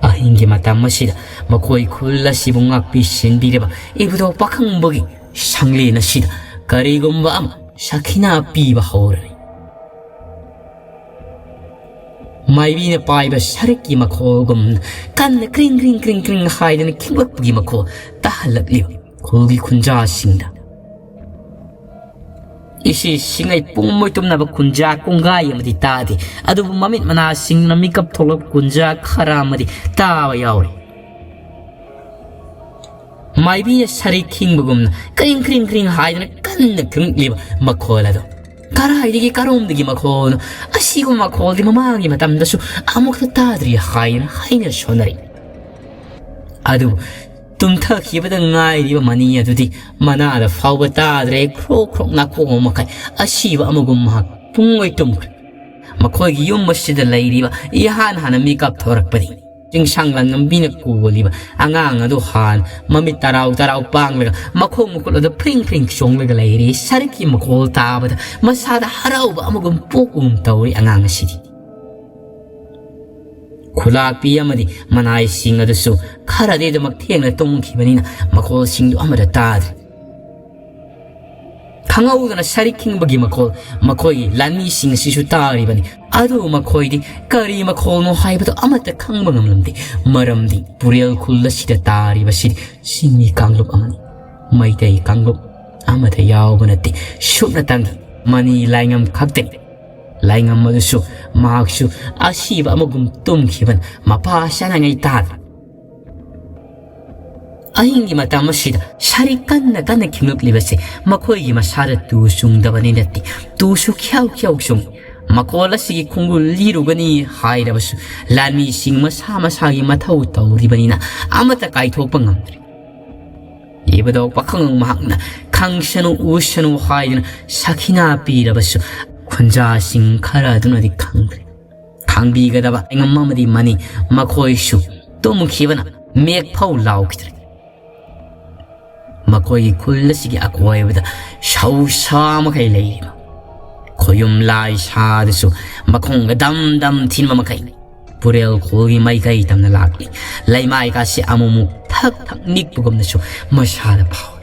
ꯑꯍꯤꯡꯒꯤ ꯃꯇꯝ ꯑꯁꯤꯗ ꯃꯈꯣꯏ ꯈꯨꯜ ꯑꯁꯤꯕꯨ ꯉꯥꯛꯄꯤ ꯁꯦꯟꯕꯤꯔꯕ ꯏꯕꯨꯙꯧ ꯄꯥꯈꯪꯕꯒꯤ ꯁꯪꯂꯦꯟ ꯑꯁꯤꯗ ꯀꯔꯤꯒꯨꯝꯕ ꯑꯃ ꯁꯈꯤꯅꯥ ꯄꯤꯕ ꯍꯧꯔꯅꯤ꯫ ꯃꯥꯏꯕꯤꯅ ꯄꯥꯏꯕ ꯁꯔꯤꯛꯀꯤ ꯃꯈꯣꯜꯒꯨꯝ ꯀꯟꯅ ꯀ꯭ꯔꯤꯡ ꯀ꯭ꯔꯤꯡ ꯀ꯭ꯔꯤꯡ ꯀ꯭ꯔꯤꯡ ꯍꯥꯏꯗꯅ ꯈꯤꯛꯂꯛꯄꯒꯤ ꯃꯈꯣꯜ ꯇꯥꯍꯜꯂꯛꯂꯤꯕ ꯈꯨꯜꯒꯤ ꯈꯨꯟꯖꯥꯁꯤꯡꯗ꯫ ꯏꯁꯤ ꯁꯤꯡꯉꯩ ꯄꯨꯡ ꯃꯣꯏ ꯇꯨꯝꯅꯕ ꯈꯨꯟꯖꯥ ꯀꯨꯡꯒꯥꯏ ꯑꯃꯗꯤ ꯇꯥꯗꯦ, ꯑꯗꯨꯕꯨ ꯃꯃꯤꯠ ꯃꯅꯥꯁꯤꯡꯅ ꯃꯤꯀꯞ ꯊꯣꯛꯂꯛꯄ ꯈꯨꯟꯖꯥ ꯈꯔ ꯑꯃꯗꯤ ꯇꯥꯕ ꯌꯥꯎꯔꯤ꯫ ꯃꯥꯏꯕꯤꯅ ꯁꯔꯤꯛ ꯈꯤꯡꯕꯒꯨꯝꯅ ꯀ꯭ꯔꯤꯡ ꯀ꯭ꯔꯤꯡ ꯀ꯭ꯔꯤꯡ ꯍꯥꯏꯗꯅ ꯀꯟꯅ ꯈꯤꯡꯂꯤꯕ ꯃꯈꯣꯜ ꯑꯗꯨ ꯀꯔꯥꯏꯗꯒꯤ ꯀꯔꯣꯝꯗꯒꯤ ꯃꯈꯣꯜꯅꯣ? ꯑꯁꯤꯒꯨꯝꯕ ꯃꯈꯣꯜꯗꯤ ꯃꯃꯥꯡꯒꯤ ꯃꯇꯝꯗꯁꯨ ꯑꯃꯨꯛꯇ ꯇꯥꯗ꯭ꯔꯤ ꯍꯥꯏꯅ ꯍꯥꯏꯅ ꯁꯣꯟꯅꯔꯤ꯫ ꯑꯗꯨꯕꯨ ꯇꯨꯝꯊꯈꯤꯕꯗ ꯉꯥꯏꯔꯤꯕ ꯃꯅꯤ ꯑꯗꯨꯗꯤ ꯃꯅꯥꯗ ꯐꯥꯎꯕ ꯇꯥꯗ꯭ꯔꯦ꯫ ꯈ꯭ꯔꯣꯛ ꯈ꯭ꯔꯣꯛ ꯅꯥꯀꯣꯡ ꯃꯈꯩ ꯑꯁꯤꯕ ꯑꯃꯒꯨꯝ ꯃꯍꯥꯛ ꯄꯨꯡꯂꯣꯏ ꯇꯨꯝꯈ꯭ꯔꯦ꯫ ꯃꯈꯣꯏꯒꯤ ꯌꯨꯝ ꯑꯁꯤꯗ ꯂꯩꯔꯤꯕ ꯏꯍꯥꯟ ꯍꯥꯟꯅ ꯃꯤꯀꯞ ꯊꯣꯔꯛꯄꯗꯤ ꯆꯤꯡꯁꯥꯡ ꯂꯝꯕꯤꯅ ꯀꯣꯜꯂꯤꯕ ꯑꯉꯥꯡ ꯑꯗꯨ ꯍꯥꯟꯅ ꯃꯃꯤꯠ ꯇꯔꯥꯎ ꯇꯔꯥꯎ ꯄꯥꯡꯂꯒ ꯃꯈꯣꯡ ꯃꯈꯨꯠ ꯑꯗꯨ ꯐ꯭ꯔꯤꯡ ꯐ꯭ꯔꯤꯡ ꯆꯣꯡꯂꯒ ꯂꯩꯔꯦ꯫ ꯁꯔꯤꯛꯀꯤ ꯃꯈꯣꯜ ꯇꯥꯕꯗ ꯃꯁꯥꯗ ꯍꯔꯥꯎꯕ ꯑꯃꯒꯨꯝ ꯄꯣꯛꯄꯒꯨꯝ ꯇꯧꯔꯤ ꯑꯉꯥꯡ ꯑꯁꯤꯗꯤ꯫ ꯈꯨꯂꯥꯛꯄꯤ ꯑꯃꯗꯤ ꯃꯅꯥꯏꯁꯤꯡ ꯑꯗꯨꯁꯨ ꯈꯔꯗꯤ ꯑꯗꯨꯃꯛ ꯊꯦꯡꯅ ꯇꯨꯝꯈꯤꯕꯅꯤꯅ ꯃꯈꯣꯜꯁꯤꯡꯗꯨ ꯑꯃꯠꯇ ꯇꯥꯗ꯭ꯔꯦ꯫ ꯈꯪꯍꯧꯗꯅ ꯁꯔꯤꯛ ꯈꯤꯡꯕꯒꯤ ꯃꯈꯣꯜ ꯃꯈꯣꯏꯒꯤ ꯂꯥꯟꯃꯤꯁꯤꯡ ꯑꯁꯤꯁꯨ ꯇꯥꯔꯤꯕꯅꯤ꯫ ꯑꯗꯨꯕꯨ ꯃꯈꯣꯏꯗꯤ ꯀꯔꯤ ꯃꯈꯣꯜꯅꯣ ꯍꯥꯏꯕꯗꯨ ꯑꯃꯠꯇ ꯈꯪꯕ ꯉꯝꯂꯝꯗꯦ꯫ ꯃꯔꯝꯗꯤ ꯄꯨꯔꯦꯜ ꯈꯨꯜ ꯑꯁꯤꯗ ꯇꯥꯔꯤꯕꯁꯤꯗꯤ ꯆꯤꯡꯃꯤ ꯀꯥꯡꯂꯨꯞ ꯑꯃꯅꯤ꯫ ꯃꯩꯇꯩ ꯀꯥꯡꯂꯨꯞ ꯑꯃꯠꯇ ꯌꯥꯎꯕ ꯅꯠꯇꯦ꯫ ꯁꯨꯞꯅꯇꯪꯒꯤ ꯃꯅꯤ ꯂꯥꯏꯉꯝ ꯈꯛꯇꯅꯤ꯫ ꯂꯥꯏꯉꯝ ꯑꯗꯨꯁꯨ ꯃꯍꯥꯛꯁꯨ ꯑꯁꯤꯕ ꯑꯃꯒꯨꯝ ꯇꯨꯝꯈꯤꯕꯅ ꯃꯄꯥ ꯆꯥꯅꯉꯩ ꯇꯥꯗ꯭ꯔꯦ꯫ ꯑꯍꯤꯡꯒꯤ ꯃꯇꯝ ꯑꯁꯤꯗ ꯁꯔꯤꯛ ꯀꯟꯅ ꯀꯟꯅ ꯈꯤꯡꯂꯛꯂꯤꯕꯁꯦ ꯃꯈꯣꯏꯒꯤ ꯃꯁꯥꯗ ꯇꯨ ꯆꯨꯡꯗꯕꯅꯤ ꯅꯠꯇꯦ, ꯇꯨꯁꯨ ꯈ꯭ꯌꯥꯎ ꯈ꯭ꯌꯥꯎ ꯆꯨꯡꯏ꯫ ꯃꯈꯣꯜ ꯑꯁꯤꯒꯤ ꯈꯣꯡꯒꯨꯜ ꯂꯤꯔꯨꯒꯅꯤ ꯍꯥꯏꯔꯕꯁꯨ ꯂꯥꯟꯃꯤꯁꯤꯡ ꯃꯁꯥ ꯃꯁꯥꯒꯤ ꯃꯊꯧ ꯇꯧꯔꯤꯕꯅꯤꯅ ꯑꯃꯠꯇ ꯀꯥꯏꯊꯣꯛꯄ ꯉꯝꯗ꯭ꯔꯦ꯫ ꯂꯤꯕꯗꯣ ꯄꯥꯈꯪ ꯃꯍꯥꯛꯅ ꯈꯪꯁꯅꯨ ꯎꯁꯅꯨ ꯍꯥꯏꯗꯨꯅ ꯁꯈꯤꯅꯥ ꯄꯤꯔꯕꯁꯨ ꯈꯨꯟꯖꯥꯁꯤꯡ ꯈꯔ ꯑꯗꯨꯅꯗꯤ ꯈꯪꯗ꯭ꯔꯦ꯫ ꯈꯥꯡꯕꯤꯒꯗꯕ ꯑꯉꯝ ꯑꯃꯗꯤ ꯃꯅꯤ ꯃꯈꯣꯏꯁꯨ ꯇꯨꯝꯈꯤꯕꯅ ꯃꯦꯛ ꯐꯥꯎ ꯂꯥꯎꯈꯤꯗ꯭ꯔꯦ꯫ ꯃꯈꯣꯏꯒꯤ ꯈꯨꯜ ꯑꯁꯤꯒꯤ ꯑꯀꯣꯏꯕꯗ ꯁꯧꯁꯥ ꯃꯈꯩ ꯂꯩꯔꯤꯕ ꯈꯣꯌꯨꯝ ꯂꯥꯏ ꯁꯥꯗꯁꯨ ꯃꯈꯣꯡꯒ ꯗꯝ ꯗꯝ ꯊꯤꯟꯕ ꯃꯈꯩ ꯄꯨꯔꯦꯜ ꯈꯨꯜꯒꯤ ꯃꯥꯏꯀꯩ ꯇꯝꯅ ꯂꯥꯛꯂꯤ꯫ ꯂꯩꯃꯥꯏꯒꯁꯤ ꯑꯃꯨꯛꯃꯨꯛ ꯊꯛ ꯊꯛ ꯅꯤꯛꯄꯒꯨꯝꯅꯁꯨ ꯃꯁꯥꯗ ꯐꯥꯎꯏ꯫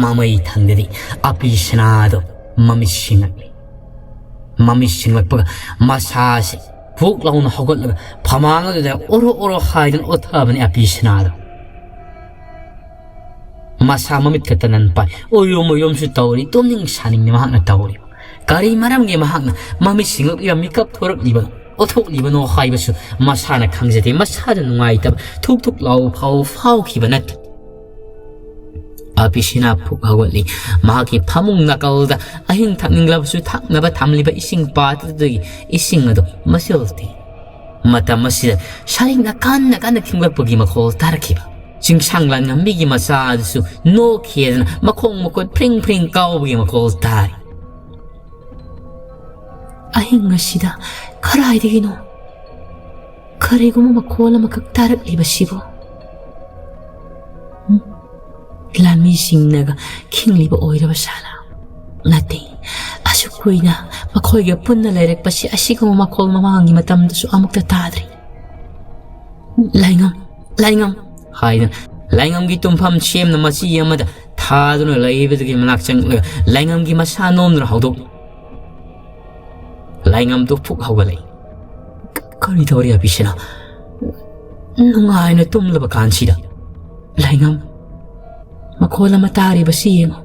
ꯃꯃꯩ ꯊꯪꯗꯗꯤ ꯑꯄꯤ ꯁꯅꯥꯗꯣ ꯃꯃꯤꯠ ꯁꯤꯡꯂꯛꯂꯤ꯫ ꯃꯃꯤꯠ ꯁꯤꯡꯂꯛꯄꯒ ꯃꯁꯥꯁꯤ ꯍꯨꯛ ꯂꯥꯎꯅ ꯍꯧꯒꯠꯂꯒ ꯐꯃꯥꯡ ꯑꯗꯨꯗ ꯑꯣꯔꯣ ꯑꯣꯔꯣ ꯍꯥꯏꯗꯨꯅ ꯑꯣꯠꯊꯕꯅꯤ ꯑꯄꯤ ꯁꯅꯥꯗꯣ꯫ ꯃꯁꯥ ꯃꯃꯤꯠ ꯈꯛꯇ ꯅꯟ ꯄꯥꯏ꯫ ꯑꯣꯏꯔꯣꯝ ꯑꯣꯏꯔꯣꯝꯁꯨ ꯇꯧꯔꯤ, ꯇꯨꯝꯅꯤꯡ ꯁꯥꯅꯤꯡꯅ ꯃꯍꯥꯛꯅ ꯇꯧꯔꯤ꯫ ꯀꯔꯤ ꯃꯔꯝꯒꯤ ꯃꯍꯥꯛꯅ ꯃꯃꯤꯠ ꯁꯤꯡꯂꯛꯂꯤꯕ, ꯃꯤꯀꯞ ꯊꯣꯔꯛꯂꯤꯕ, ꯑꯣꯊꯣꯛꯂꯤꯕꯅꯣ ꯍꯥꯏꯕꯁꯨ ꯃꯁꯥꯅ ꯈꯪꯖꯗꯦ꯫ ꯃꯁꯥꯗ ꯅꯨꯡꯉꯥꯏꯇꯕ ꯊꯨꯛ ꯊꯨꯛ ꯂꯥꯎꯕ ꯐꯥꯎ ꯐꯥꯎꯈꯤꯕ ꯅꯠꯇꯦ꯫ ꯑꯄꯤꯁꯤꯅ ꯐꯨꯛ ꯍꯧꯒꯠꯂꯤ꯫ ꯃꯍꯥꯛꯀꯤ ꯐꯃꯨꯡ ꯅꯥꯀꯜꯗ ꯑꯍꯤꯡ ꯊꯛꯅꯤꯡꯂꯕꯁꯨ ꯊꯛꯅꯕ ꯊꯝꯂꯤꯕ ꯏꯁꯤꯡ ꯄꯥꯇ꯭ꯔꯗꯨꯗꯒꯤ ꯏꯁꯤꯡ ꯑꯗꯨ ꯃꯁꯤꯜ ꯊꯤ꯫ ꯃꯇꯝ ꯑꯁꯤꯗ ꯁꯔꯤꯛꯅ ꯀꯟꯅ ꯀꯟꯅ ꯈꯤꯡꯂꯛꯄꯒꯤ ꯃꯈꯣꯜ ꯇꯥꯔꯛꯈꯤꯕ꯫ ꯆꯤꯡꯁꯥꯡ ꯂꯥꯟꯉꯝꯕꯤꯒꯤ ꯃꯆꯥ ꯑꯗꯨꯁꯨ ꯅꯣꯛꯈꯤꯗꯅ ꯃꯈꯣꯡ ꯃꯈꯨꯠ ꯐ꯭ꯔꯤꯡ ꯐ꯭ꯔꯤꯡ ꯀꯥꯎꯕꯒꯤ ꯃꯈꯣꯜ ꯇꯥꯔꯤ꯫ ꯑꯍꯤꯡ ꯑꯁꯤꯗ ꯀꯗꯥꯏꯗꯒꯤꯅꯣ ꯀꯔꯤꯒꯨꯝꯕ ꯃꯈꯣꯜ ꯑꯃꯈꯛ ꯇꯥꯔꯛꯂꯤꯕꯁꯤꯕꯨ? ꯎꯝ? ꯂꯥꯟꯃꯤꯁꯤꯡꯅꯒ ꯈꯤꯡꯂꯤꯕ ꯑꯣꯏꯔꯕ ꯁꯥꯂꯥ? ꯅꯠꯇꯦ, ꯑꯁꯨꯛ ꯀꯨꯏꯅ ꯃꯈꯣꯏꯒ ꯄꯨꯟꯅ ꯂꯩꯔꯛꯄꯁꯤ ꯑꯁꯤꯒꯨꯝꯕ ꯃꯈꯣꯜ ꯃꯃꯥꯡꯒꯤ ꯃꯇꯝꯗꯁꯨ ꯑꯃꯨꯛꯇ ꯇꯥꯗ꯭ꯔꯤ꯫ "ꯂꯥꯏꯉꯝ, ꯂꯥꯏꯉꯝ" ꯍꯥꯏꯗꯅ ꯂꯥꯏꯉꯝꯒꯤ ꯇꯨꯝꯐꯝ ꯁꯦꯝꯅ ꯃꯆꯤ ꯑꯃꯗ ꯊꯥꯗꯨꯅ ꯂꯩꯕꯗꯨꯒꯤ ꯃꯅꯥꯛ ꯆꯪꯂꯒ ꯂꯥꯏꯉꯝꯒꯤ ꯃꯁꯥ ꯅꯣꯝꯗꯨꯅ ꯍꯧꯗꯣꯛꯏ꯫ ꯂꯥꯏꯉꯝꯗꯨ ꯐꯨꯛ ꯍꯧꯒꯠꯂꯛꯏ꯫ "ꯀ-, ꯀꯔꯤ ꯇꯧꯔꯤ ꯑꯕꯤꯁꯤꯅ? ꯅꯨꯡꯉꯥꯏꯅ ꯇꯨꯝꯂꯕ ꯀꯥꯟꯁꯤꯗ?" "ꯂꯥꯏꯉꯝ, ꯃꯈꯣꯜ ꯑꯃ ꯇꯥꯔꯤꯕꯁꯤ ꯌꯦꯡꯉꯨ꯫"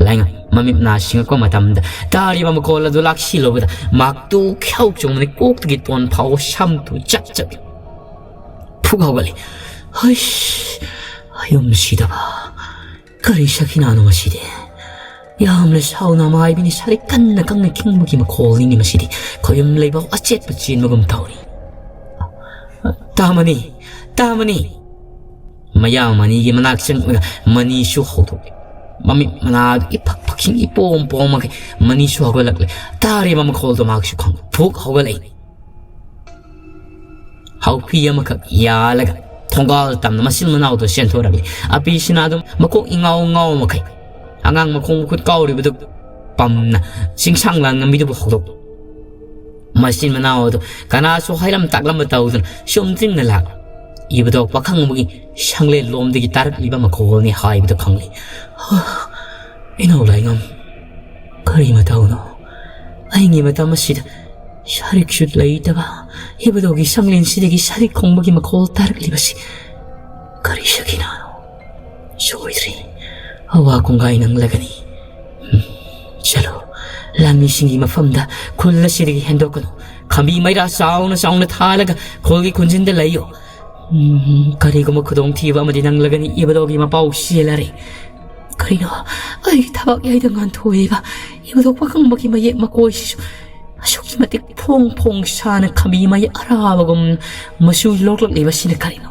ꯂꯥꯏꯉꯝ ꯃꯃꯤꯠ ꯃꯅꯥ ꯁꯤꯡꯉꯛꯄ ꯃꯇꯝꯗ ꯇꯥꯔꯤꯕ ꯃꯈꯣꯜ ꯑꯗꯨ ꯂꯥꯛꯁꯤꯜꯂꯨꯕꯗ ꯃꯍꯥꯛꯇꯨ ꯈ꯭ꯌꯥꯎ ꯆꯨꯡꯕꯅꯤ, ꯀꯣꯛꯇꯒꯤ ꯇꯣꯟ ꯐꯥꯎꯕ ꯁꯝꯇꯨ ꯆꯞ ꯆꯞ ꯐꯨꯛ ꯍꯧꯒꯠꯂꯤ꯫ "ꯍꯩꯁ, ꯌꯨꯝ ꯁꯤꯗꯕ꯫ ꯀꯔꯤ ꯁꯈꯤꯅꯥꯅꯣ ꯃꯁꯤꯗꯤ? ꯌꯥꯝꯅ ꯁꯥꯎꯅ ꯃꯥꯏꯕꯤꯅꯤ ꯁꯥꯔꯤ ꯀꯟꯅ ꯀꯪꯅ ꯈꯤꯡꯕꯒꯤ ꯃꯈꯣꯜꯅꯤꯅꯦ ꯃꯁꯤꯗꯤ꯫ ꯈꯣꯌꯨꯝ ꯂꯩꯕꯥꯛ ꯑꯆꯦꯠꯄ ꯆꯦꯟꯕꯒꯨꯝ ꯇꯧꯔꯤ꯫ ꯇꯥꯃꯅꯤ, ꯇꯥꯃꯅꯤ!" ꯃꯌꯥ ꯃꯅꯤꯒꯤ ꯃꯅꯥꯛ ꯆꯪꯂꯒ ꯃꯅꯤꯁꯨ ꯍꯧꯗꯣꯛꯏ꯫ ꯃꯃꯤꯠ ꯃꯅꯥꯗꯨ ꯏꯐꯛ ꯐꯛꯁꯤꯡ ꯏꯄꯣꯝ ꯄꯣꯝꯃꯒ ꯃꯅꯤꯁꯨ ꯍꯧꯒꯠꯂꯛꯂꯦ꯫ ꯇꯥꯔꯤꯕ ꯃꯈꯣꯜꯗꯨ ꯃꯍꯥꯛꯁꯨ ꯈꯪ ꯐꯨꯛ ꯍꯧꯒꯠꯂꯛꯏ꯫ ꯍꯥꯎꯄꯤ ꯑꯃꯈꯛ ꯌꯥꯜꯂꯒ ꯊꯣꯡꯒꯥꯜ ꯇꯝꯅ ꯃꯆꯤꯟ ꯃꯅꯥꯎꯗꯨ ꯆꯦꯟꯊꯣꯔꯛꯂꯤ꯫ ꯑꯕꯤꯁꯤꯅꯥꯗꯨ ꯃꯀꯣꯛ ꯏꯉꯥꯎ ꯉꯥꯎ ꯃꯈꯩ ꯑꯉꯥꯡ ꯃꯈꯣꯡ ꯃꯈꯨꯠ ꯀꯥꯎꯔꯤꯕꯗꯨ ꯄꯝꯅ ꯆꯤꯡꯁꯥꯡ ꯂꯥꯟ ꯉꯝꯕꯤꯗꯨꯕꯨ ꯍꯧꯗꯣꯛ ꯃꯆꯤꯟ ꯃꯅꯥꯎ ꯑꯗꯨ ꯀꯅꯥꯁꯨ ꯍꯥꯏꯔꯝ ꯇꯥꯛꯂꯝꯕ ꯇꯧꯗꯅ ꯁꯨꯝ ꯇꯤꯡꯅ ꯂꯥꯛ ꯏꯕꯗꯣ ꯄꯥꯈꯪꯕꯒꯤ ꯁꯪꯂꯦꯟ ꯂꯣꯝꯗꯒꯤ ꯇꯥꯔꯛꯂꯤꯕ ꯃꯈꯣꯜꯅꯤ ꯍꯥꯏꯕꯗꯨ ꯈꯪꯂꯦ꯫ "ꯏꯅꯧ ꯂꯥꯏꯉꯝ, ꯀꯔꯤ ꯃꯇꯧꯅꯣ? ꯑꯍꯤꯡꯒꯤ ꯃꯇꯝ ꯑꯁꯤꯗ ꯁꯥꯔꯤꯛꯁꯨ ꯂꯩꯇꯕ ꯏꯕꯗꯣꯒꯤ ꯁꯪꯂꯦꯟꯁꯤꯗꯒꯤ ꯁꯥꯔꯤꯛ ꯈꯣꯡꯕꯒꯤ ꯃꯈꯣꯜ ꯇꯥꯔꯛꯂꯤꯕꯁꯤ ꯀꯔꯤ ꯁꯈꯤꯅꯥꯅꯣ? ꯁꯣꯏꯗ꯭ꯔꯤ, ꯑꯋꯥ ꯀꯣꯡꯒꯥꯏ ꯅꯪꯂꯒꯅꯤ꯫ ꯎꯝ, ꯆꯠꯂꯣ, ꯂꯥꯟꯃꯤꯁꯤꯡꯒꯤ ꯃꯐꯝꯗ ꯈꯨꯜ ꯑꯁꯤꯗꯒꯤ ꯍꯦꯟꯗꯣꯛꯀꯅꯨ꯫ ꯈꯝꯕꯤ ꯃꯩꯔꯥ ꯆꯥꯎꯅ ꯆꯥꯎꯅ ꯊꯥꯜꯂꯒ ꯈꯨꯜꯒꯤ ꯈꯨꯟꯖꯤꯟꯗ ꯂꯩꯌꯨ꯫ ꯎꯝ, ꯀꯔꯤꯒꯨꯝꯕ ꯈꯨꯗꯣꯡꯊꯤꯕ ꯑꯃꯗꯤ ꯅꯪꯂꯒꯅꯤ ꯏꯕꯗꯣꯒꯤ ꯃꯄꯥꯎ ꯆꯦꯜꯂꯔꯦ꯫" "ꯀꯔꯤꯅꯣ? ꯑꯩ ꯊꯕꯥꯛ ꯌꯥꯏꯗ ꯉꯥꯟꯊꯣꯛꯑꯦꯕ꯫ ꯏꯕꯗꯣ ꯄꯥꯈꯪꯕꯒꯤ ꯃꯌꯦꯛ ꯃꯀꯣꯏꯁꯤꯁꯨ ꯑꯁꯨꯛꯀꯤ ꯃꯇꯤꯛ ꯐꯣꯡ ꯐꯣꯡ ꯁꯥꯅ ꯈꯝꯕꯤ ꯃꯩ ꯑꯔꯥꯕꯒꯨꯝ ꯃꯆꯨ ꯂꯣꯛꯂꯛꯂꯤꯕꯁꯤꯅ ꯀꯔꯤꯅꯣ?"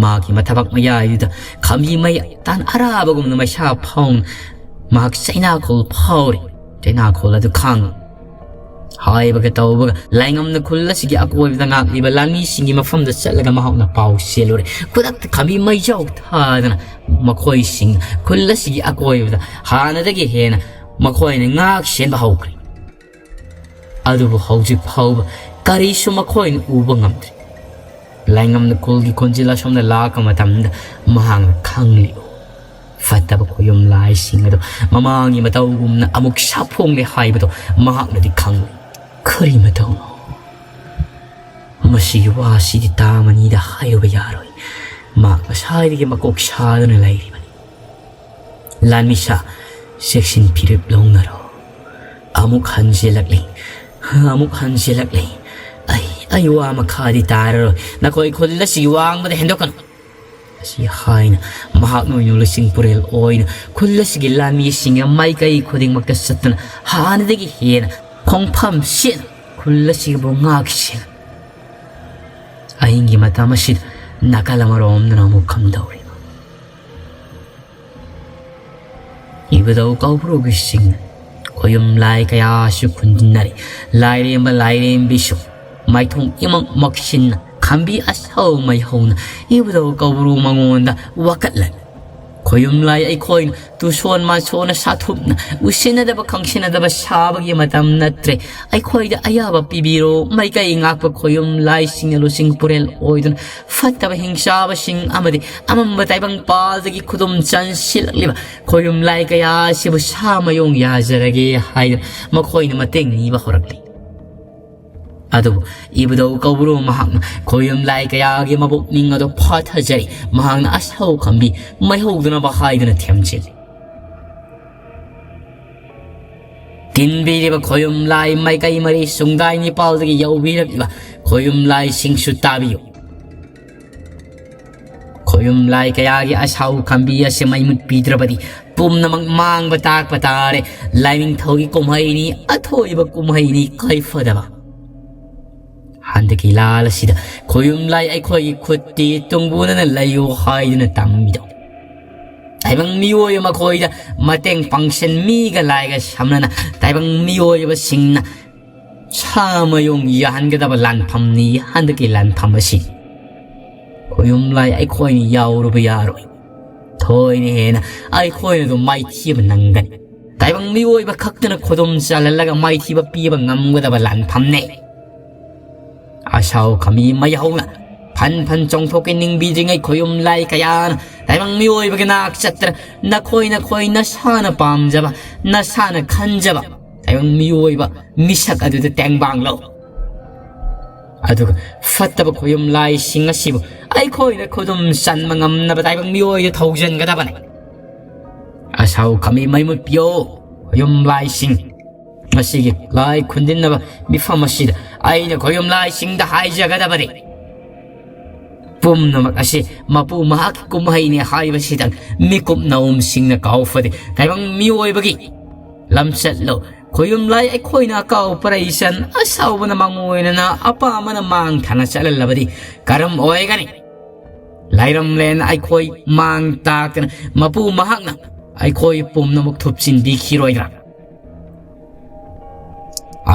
ꯃꯥꯒꯤ ꯃꯊꯕꯥꯛ ꯃꯌꯥꯏꯗꯨꯗ ꯈꯝꯕꯤ ꯃꯩ ꯇꯥꯟ ꯑꯔꯥꯕꯒꯨꯝꯅ ꯃꯩꯁꯥ ꯐꯥꯎꯅ ꯃꯍꯥꯛ ꯆꯩꯅꯥꯈꯣꯜ ꯐꯥꯎꯔꯤ꯫ ꯆꯩꯅꯥꯈꯣꯜ ꯑꯗꯨ ꯈꯥꯡ ꯍꯥꯏꯕꯒ ꯇꯧꯕꯒ ꯂꯥꯏꯉꯝꯅ ꯈꯨꯜ ꯑꯁꯤꯒꯤ ꯑꯀꯣꯏꯕꯗ ꯉꯥꯛꯂꯤꯕ ꯂꯥꯟꯃꯤꯁꯤꯡꯒꯤ ꯃꯐꯝꯗ ꯆꯠꯂꯒ ꯃꯍꯥꯛꯅ ꯄꯥꯎ ꯆꯦꯜꯂꯨꯔꯦ꯫ ꯈꯨꯗꯛꯇ ꯈꯝꯕꯤ ꯃꯩꯖꯥꯎ ꯊꯥꯗꯅ ꯃꯈꯣꯏꯁꯤꯡ ꯈꯨꯜ ꯑꯁꯤꯒꯤ ꯑꯀꯣꯏꯕꯗ ꯍꯥꯟꯅꯗꯒꯤ ꯍꯦꯟꯅ ꯃꯈꯣꯏꯅ ꯉꯥꯛ ꯁꯦꯟꯕ ꯍꯧꯈ꯭ꯔꯦ꯫ ꯑꯗꯨꯕꯨ ꯍꯧꯖꯤꯛ ꯐꯥꯎꯕ ꯀꯔꯤꯁꯨ ꯃꯈꯣꯏꯅ ꯎꯕ ꯉꯝꯗ꯭ꯔꯦ꯫ ꯂꯥꯏꯉꯝꯅ ꯀꯨꯜꯒꯤ ꯈꯣꯟꯖꯦꯜ ꯑꯁꯣꯝꯗ ꯂꯥꯛꯄ ꯃꯇꯝꯗ ꯃꯍꯥꯛꯅ ꯈꯪꯂꯤꯕ ꯐꯠꯇꯕ ꯈꯣꯌꯨꯝ ꯂꯥꯏꯁꯤꯡ ꯑꯗꯨ ꯃꯃꯥꯡꯒꯤ ꯃꯇꯧꯒꯨꯝꯅ ꯑꯃꯨꯛ ꯁꯥꯐꯣꯡꯂꯦ ꯍꯥꯏꯕꯗꯣ ꯃꯍꯥꯛꯅꯗꯤ ꯈꯪꯂꯤ꯫ ꯀꯔꯤ ꯃꯇꯧꯅꯣ? ꯃꯁꯤꯒꯤ ꯋꯥꯁꯤꯗꯤ ꯇꯥꯃꯅꯤꯗ ꯍꯥꯏꯔꯨꯕ ꯌꯥꯔꯣꯏ꯫ ꯃꯍꯥꯛ ꯉꯁꯥꯏꯗꯒꯤ ꯃꯀꯣꯛ ꯁꯥꯗꯨꯅ ꯂꯩꯔꯤꯕꯅꯤ꯫ ꯂꯥꯟꯃꯤꯁꯥ, ꯆꯦꯛꯁꯤꯟ ꯐꯤꯔꯦꯞ ꯂꯧꯅꯔꯣ꯫ ꯑꯃꯨꯛ ꯍꯟꯖꯤꯜꯂꯛꯂꯤ, ꯑꯃꯨꯛ ꯍꯟꯖꯤꯜꯂꯛꯂꯤ꯫ ꯑꯩ, ꯑꯩ ꯋꯥ ꯃꯈꯥꯗꯤ ꯇꯥꯔꯔꯣꯏ꯫ ꯅꯈꯣꯏ ꯈꯨꯜ ꯑꯁꯤꯒꯤ ꯋꯥꯡꯃꯗ ꯍꯦꯟꯗꯣꯛꯀꯅꯨ꯫ ꯑꯁꯤ ꯍꯥꯏꯅ ꯃꯍꯥꯛꯅ ꯑꯣꯏꯅ ꯂꯨꯆꯤꯡ ꯄꯨꯔꯦꯜ ꯑꯣꯏꯅ ꯈꯨꯜ ꯑꯁꯤꯒꯤ ꯂꯥꯟꯃꯤꯁꯤꯡꯒꯤ ꯃꯥꯏꯀꯩ ꯈꯨꯗꯤꯡꯃꯛꯇ ꯆꯠꯇꯨꯅ ꯍꯥꯟꯅꯗꯒꯤ ꯍꯦꯟꯅ ꯈꯣꯡꯐꯝ ꯁꯦꯠꯅ ꯈꯨꯜ ꯑꯁꯤꯕꯨ ꯉꯥꯛꯁꯦꯟ꯫ ꯑꯍꯤꯡꯒꯤ ꯃꯇꯝ ꯑꯁꯤꯗ ꯅꯥꯀꯜ ꯑꯃꯔꯣꯝꯗꯅ ꯑꯃꯨꯛ ꯀꯝꯗꯧꯔꯤꯕ? ꯏꯕꯨꯙꯧ ꯀꯧꯕ꯭ꯔꯨꯒꯤ ꯆꯤꯡ ꯈꯣꯌꯨꯝ ꯂꯥꯏ ꯀꯌꯥꯁꯨ ꯈꯨꯟꯗꯤꯟꯅꯔꯤ꯫ ꯂꯥꯏꯔꯦꯝꯕ ꯂꯥꯏꯔꯦꯝꯕꯤꯁꯨ ꯃꯥꯏꯊꯣꯡ ꯏꯃꯛ ꯃꯛꯁꯤꯟꯅ ꯈꯝꯕꯤ ꯑꯁꯧ ꯃꯩꯍꯧꯅ ꯏꯕꯨꯙꯧ ꯀꯧꯕ꯭ꯔꯨ ꯃꯉꯣꯟꯗ ꯋꯥꯀꯠꯂꯅꯤ꯫ ꯈꯣꯌꯨꯝ ꯂꯥꯏ ꯑꯩꯈꯣꯏꯅ ꯇꯨꯁꯣꯟ ꯃꯥꯁꯣꯟꯅ ꯁꯥꯊꯨꯞꯅ ꯎꯁꯤꯟꯅꯗꯕ ꯈꯪꯁꯤꯟꯅꯗꯕ ꯁꯥꯕꯒꯤ ꯃꯇꯝ ꯅꯠꯇ꯭ꯔꯦ꯫ ꯑꯩꯈꯣꯏꯗ ꯑꯌꯥꯕ ꯄꯤꯕꯤꯔꯣ꯫ ꯃꯥꯏꯀꯩ ꯉꯥꯛꯄ ꯈꯣꯌꯨꯝ ꯂꯥꯏꯁꯤꯡꯅ ꯂꯨꯆꯤꯡ ꯄꯨꯔꯦꯜ ꯑꯣꯏꯗꯨꯅ ꯐꯠꯇꯕ ꯍꯤꯡꯆꯥꯕꯁꯤꯡ ꯑꯃꯗꯤ ꯑꯃꯝꯕ ꯇꯥꯏꯕꯪ ꯄꯥꯜꯗꯒꯤ ꯈꯨꯗꯨꯝ ꯆꯟꯁꯤꯜꯂꯛꯂꯤꯕ ꯈꯣꯌꯨꯝ ꯂꯥꯏ ꯀꯌꯥ ꯑꯁꯤꯕꯨ ꯁꯥ ꯃꯌꯣꯡ ꯌꯥꯖꯔꯒꯦ ꯍꯥꯏꯗꯨꯅ ꯃꯈꯣꯏꯅ ꯃꯇꯦꯡ ꯅꯤꯕ ꯍꯧꯔꯛꯂꯤ꯫ ꯑꯗꯨꯕꯨ ꯏꯕꯨꯙꯧ ꯀꯧꯕ꯭ꯔꯨ ꯃꯍꯥꯛꯅ ꯈꯣꯌꯨꯝ ꯂꯥꯏ ꯀꯌꯥꯒꯤ ꯃꯕꯨꯛꯅꯤꯡ ꯑꯗꯨ ꯐꯥꯊꯖꯔꯤ꯫ ꯃꯍꯥꯛꯅ ꯑꯁꯥꯎ ꯈꯝꯕꯤ ꯃꯩꯍꯧꯗꯅꯕ ꯍꯥꯏꯗꯨꯅ ꯊꯦꯝꯖꯤꯜꯂꯤ꯫ ꯇꯤꯟꯕꯤꯔꯤꯕ ꯈꯣꯌꯨꯝ ꯂꯥꯏ ꯃꯥꯏꯀꯩ ꯃꯔꯤ ꯆꯨꯡꯗꯥꯏ ꯅꯤꯄꯥꯜꯗꯒꯤ ꯌꯧꯕꯤꯔꯛꯂꯤꯕ ꯈꯣꯌꯨꯝ ꯂꯥꯏꯁꯤꯡꯁꯨ ꯇꯥꯕꯤꯌꯨ꯫ ꯈꯣꯌꯨꯝ ꯂꯥꯏ ꯀꯌꯥꯒꯤ ꯑꯁꯥꯎ ꯈꯝꯕꯤ ꯑꯁꯤ ꯃꯩ ꯃꯨꯠꯄꯤꯗ꯭ꯔꯕꯗꯤ ꯄꯨꯝꯅꯃꯛ ꯃꯥꯡꯕ ꯇꯥꯛꯄ ꯇꯥꯔꯦ꯫ ꯂꯥꯏꯅꯤꯡꯊꯧꯒꯤ ꯀꯨꯝꯍꯩꯅꯤ, ꯑꯊꯣꯏꯕ ꯀꯨꯝꯍꯩꯅꯤ, ꯀꯥꯏꯐꯗꯕ꯫ ꯍꯟꯗꯛꯀꯤ ꯂꯥꯜ ꯑꯁꯤꯗ ꯈꯣꯌꯨꯝ ꯂꯥꯏ ꯑꯩꯈꯣꯏꯒꯤ ꯈꯨꯠꯇꯤ ꯇꯨꯡꯒꯨꯅꯅ ꯂꯩꯌꯨ ꯍꯥꯏꯗꯨꯅ ꯇꯝꯕꯤꯗꯧ꯫ ꯇꯥꯏꯕꯪ ꯃꯤꯑꯣꯏ ꯃꯈꯣꯏꯗ ꯃꯇꯦꯡ ꯄꯥꯡꯁꯤꯟ ꯃꯤꯒ ꯂꯥꯏꯒ ꯁꯝꯅꯅ ꯇꯥꯏꯕꯪ ꯃꯤꯑꯣꯏꯕꯁꯤꯡꯅ ꯁꯥ ꯃꯌꯣꯡ ꯌꯥꯍꯟꯒꯗꯕ ꯂꯥꯟꯐꯝꯅꯤ ꯍꯟꯗꯛꯀꯤ ꯂꯥꯟꯐꯝ ꯑꯁꯤ꯫ ꯈꯣꯌꯨꯝ ꯂꯥꯏ ꯑꯩꯈꯣꯏꯅ ꯌꯥꯎꯔꯨꯕ ꯌꯥꯔꯣꯏ꯫ ꯊꯣꯏꯅ ꯍꯦꯟꯅ ꯑꯩꯈꯣꯏꯅ ꯑꯗꯨꯝ ꯃꯥꯏꯊꯤꯕ ꯅꯪꯒꯅꯤ꯫ ꯇꯥꯏꯕꯪ ꯃꯤꯑꯣꯏꯕ ꯈꯛꯇꯅ ꯈꯨꯗꯨꯝ ꯆꯥꯍꯜꯂꯒ ꯃꯥꯏꯊꯤꯕ ꯄꯤꯕ ꯉꯝꯒꯗꯕ ꯂꯥꯟꯐꯝꯅꯦ꯫ ꯑꯁꯥꯎ ꯈꯥꯃꯤ ꯃꯩꯍꯧꯅ ꯐꯟ ꯐꯟ ꯆꯣꯡꯊꯣꯛꯀꯦ ꯅꯤꯡꯕꯤꯗ꯭ꯔꯤꯉꯩ ꯈꯣꯌꯨꯝ ꯂꯥꯏ ꯀꯌꯥꯅ ꯇꯥꯏꯕꯪ ꯃꯤꯑꯣꯏꯕꯒꯤ ꯅꯥꯛ ꯆꯠꯇꯅ ꯅꯈꯣꯏ ꯅꯈꯣꯏ ꯅꯁꯥꯅ ꯄꯥꯝꯖꯕ, ꯅꯁꯥꯅ ꯈꯟꯖꯕ ꯇꯥꯏꯕꯪ ꯃꯤꯑꯣꯏꯕ ꯃꯤꯁꯛ ꯑꯗꯨꯗ ꯇꯦꯡꯕꯥꯡꯂꯣ꯫ ꯑꯗꯨꯒ ꯐꯠꯇꯕ ꯈꯣꯌꯨꯝ ꯂꯥꯏꯁꯤꯡ ꯑꯁꯤꯕꯨ ꯑꯩꯈꯣꯏꯅ ꯈꯨꯗꯨꯝ ꯆꯟꯕ ꯉꯝꯅꯕ ꯇꯥꯏꯕꯪ ꯃꯤꯑꯣꯏꯗ ꯊꯧꯖꯟꯒꯗꯕꯅꯤ꯫ ꯑꯁꯥꯎ ꯈꯥꯃꯤ ꯃꯩ ꯃꯨꯠꯄꯤꯌꯣ, ꯈꯣꯌꯨꯝ ꯂꯥꯏꯁꯤꯡ꯫ ꯃꯁꯤꯒꯤ ꯂꯥꯏ ꯈꯨꯟꯗꯤꯟꯅꯕ ꯃꯤꯐꯝ ꯑꯁꯤꯗ ꯑꯩꯅ ꯈꯣꯌꯨꯝ ꯂꯥꯏꯁꯤꯡꯗ ꯍꯥꯏꯖꯒꯗꯕꯅꯤ꯫ ꯄꯨꯝꯅꯃꯛ ꯑꯁꯤ ꯃꯄꯨ ꯃꯍꯥꯛꯀꯤ ꯀꯨꯝꯍꯩꯅꯤ ꯍꯥꯏꯕꯁꯤꯗꯪ ꯃꯤꯀꯨꯞ ꯅꯧꯝꯁꯤꯡꯅ ꯀꯥꯎꯐꯗꯦ꯫ ꯇꯥꯏꯕꯪ ꯃꯤꯑꯣꯏꯕꯒꯤ ꯂꯝꯆꯠꯂꯣ꯫ ꯈꯣꯌꯨꯝ ꯂꯥꯏ ꯑꯩꯈꯣꯏꯅ ꯑꯀꯥꯎ ꯄꯔꯩꯆꯟ ꯑꯁꯥꯎꯕꯅ ꯃꯥꯡꯑꯣꯏꯅꯅ ꯑꯄꯥꯝꯕꯅ ꯃꯥꯡ ꯊꯥꯅ ꯆꯠꯍꯜꯂꯕꯗꯤ ꯀꯔꯝ ꯑꯣꯏꯒꯅꯤ? ꯂꯥꯏꯔꯝꯂꯦꯟ ꯑꯩꯈꯣꯏ ꯃꯥꯡ ꯇꯥꯛꯇꯅ ꯃꯄꯨ ꯃꯍꯥꯛꯅ ꯑꯩꯈꯣꯏ ꯄꯨꯝꯅꯃꯛ ꯊꯨꯞꯆꯤꯟꯕꯤꯈꯤꯔꯣꯏꯗ꯭ꯔꯥ?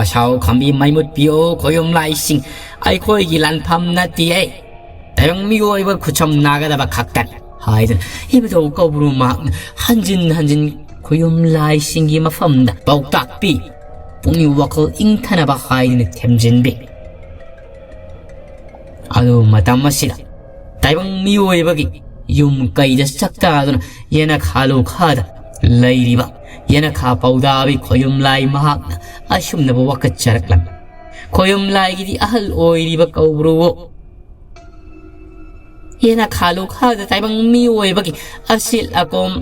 ꯑꯁꯥꯎ ꯈꯥꯝꯕꯤ ꯃꯩ ꯃꯨꯠꯄꯤꯌꯣ, ꯈꯣꯌꯨꯝ ꯂꯥꯏꯁꯤꯡ꯫ ꯑꯩꯈꯣꯏꯒꯤ ꯂꯥꯟꯐꯝ ꯅꯠꯇꯦ꯫ ꯇꯥꯏꯕꯪ ꯃꯤꯑꯣꯏꯕ ꯈꯨꯠꯁꯝ ꯅꯥꯒꯗꯕ ꯈꯛꯇꯅꯤ ꯍꯥꯏꯗꯨꯅ ꯏꯕꯨꯙꯧ ꯀꯧꯕ꯭ꯔꯨ ꯃꯍꯥꯛꯅ ꯍꯟꯖꯤꯟ ꯍꯟꯖꯤꯟ ꯈꯣꯌꯨꯝ ꯂꯥꯏꯁꯤꯡꯒꯤ ꯃꯐꯝꯗ ꯄꯥꯎꯇꯥꯛ ꯄꯤ꯫ ꯄꯨꯛꯅꯤꯡ ꯋꯥꯈꯜ ꯏꯪꯊꯅꯕ ꯍꯥꯏꯗꯨꯅ ꯊꯦꯝꯖꯤꯟꯕꯤ꯫ ꯑꯗꯨ ꯃꯇꯝ ꯑꯁꯤꯗ ꯇꯥꯏꯕꯪ ꯃꯤꯑꯣꯏꯕꯒꯤ ꯌꯨꯝ ꯀꯩꯗ ꯆꯥꯛꯇꯥꯗꯨꯅ ꯌꯦꯅꯈꯥ ꯂꯨꯈꯥꯗ ꯂꯩꯔꯤꯕ ꯌꯦꯅꯈꯥ ꯄꯧꯗꯥꯕꯤ ꯈꯣꯌꯨꯝ ꯂꯥꯏ ꯃꯍꯥꯛꯅ ꯑꯁꯨꯝꯅꯕꯨ ꯋꯥꯀꯠꯆꯔꯛꯂꯝꯃꯤ꯫ ꯈꯣꯌꯨꯝ ꯂꯥꯏꯒꯤꯗꯤ ꯑꯍꯜ ꯑꯣꯏꯔꯤꯕ ꯀꯧꯕ꯭ꯔꯨꯋꯣ꯫ ꯌꯦꯅꯈꯥ ꯂꯨꯈꯥꯗ ꯇꯥꯏꯕꯪ ꯃꯤꯑꯣꯏꯕꯒꯤ ꯑꯁꯤꯜ ꯑꯀꯣꯝ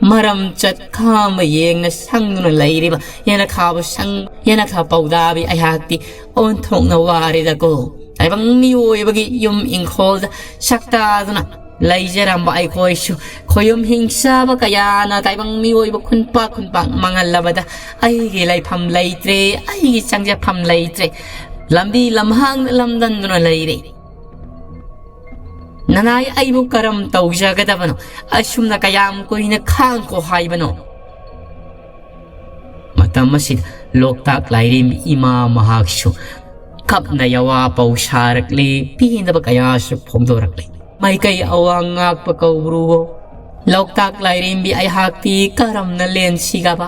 ꯃꯔꯝ ꯆꯠ ꯈꯥꯝꯕ ꯌꯦꯡꯅ ꯁꯪꯗꯨꯅ ꯂꯩꯔꯤꯕ ꯌꯦꯅꯈꯥꯕꯨ ꯁꯪ, ꯌꯦꯅꯈꯥ ꯄꯧꯗꯥꯕꯤ ꯑꯩꯍꯥꯛꯇꯤ ꯑꯣꯟꯊꯣꯛꯅ ꯋꯥꯔꯦꯗꯀꯣ꯫ ꯇꯥꯏꯕꯪ ꯃꯤꯑꯣꯏꯕꯒꯤ ꯌꯨꯝ ꯏꯪꯈꯣꯜꯗ ꯁꯛꯇꯥꯗꯨꯅ ꯂꯩꯖꯔꯝꯕ ꯑꯩꯈꯣꯏꯁꯨ ꯈꯣꯌꯨꯝ ꯍꯤꯡꯆꯥꯕ ꯀꯌꯥꯅ ꯇꯥꯏꯕꯪ ꯃꯤꯑꯣꯏꯕ ꯈꯨꯟꯄꯥꯛ ꯈꯨꯟꯄꯥꯛ ꯃꯥꯡꯍꯜꯂꯕꯗ ꯑꯩꯒꯤ ꯂꯩꯐꯝ ꯂꯩꯇ꯭ꯔꯦ, ꯑꯩꯒꯤ ꯆꯪꯖꯐꯝ ꯂꯩꯇ꯭ꯔꯦ꯫ ꯂꯝꯕꯤ ꯂꯝꯍꯥꯡꯗ ꯂꯝꯗꯝꯗꯨꯅ ꯂꯩꯔꯦ꯫ ꯅꯅꯥꯏ ꯑꯩꯕꯨ ꯀꯔꯝ ꯇꯧꯖꯒꯗꯕꯅꯣ? ꯑꯁꯨꯝꯅ ꯀꯌꯥꯝ ꯀꯨꯏꯅ ꯈꯥꯡꯈꯣ ꯍꯥꯏꯕꯅꯣ? ꯃꯇꯝ ꯑꯁꯤꯗ ꯂꯣꯛꯇꯥꯛ ꯂꯥꯏꯔꯦꯝꯕꯤ ꯏꯃꯥ ꯃꯍꯥꯛꯁꯨ ꯀꯞꯅ ꯌꯥꯋꯥ ꯄꯧ ꯁꯥꯔꯛꯂꯤ, ꯄꯦꯟꯗꯕ ꯀꯌꯥꯁꯨ ꯐꯣꯡꯗꯣꯔꯛꯂꯤ꯫ ꯃꯥꯏꯀꯩ ꯑꯋꯥꯡ ꯉꯥꯛꯄ ꯀꯧꯕ꯭ꯔꯨꯋꯣ, ꯂꯣꯛꯇꯥꯛ ꯂꯥꯏꯔꯦꯝꯕꯤ ꯑꯩꯍꯥꯛꯇꯤ ꯀꯔꯝꯅ ꯂꯦꯟꯁꯤꯒꯕ?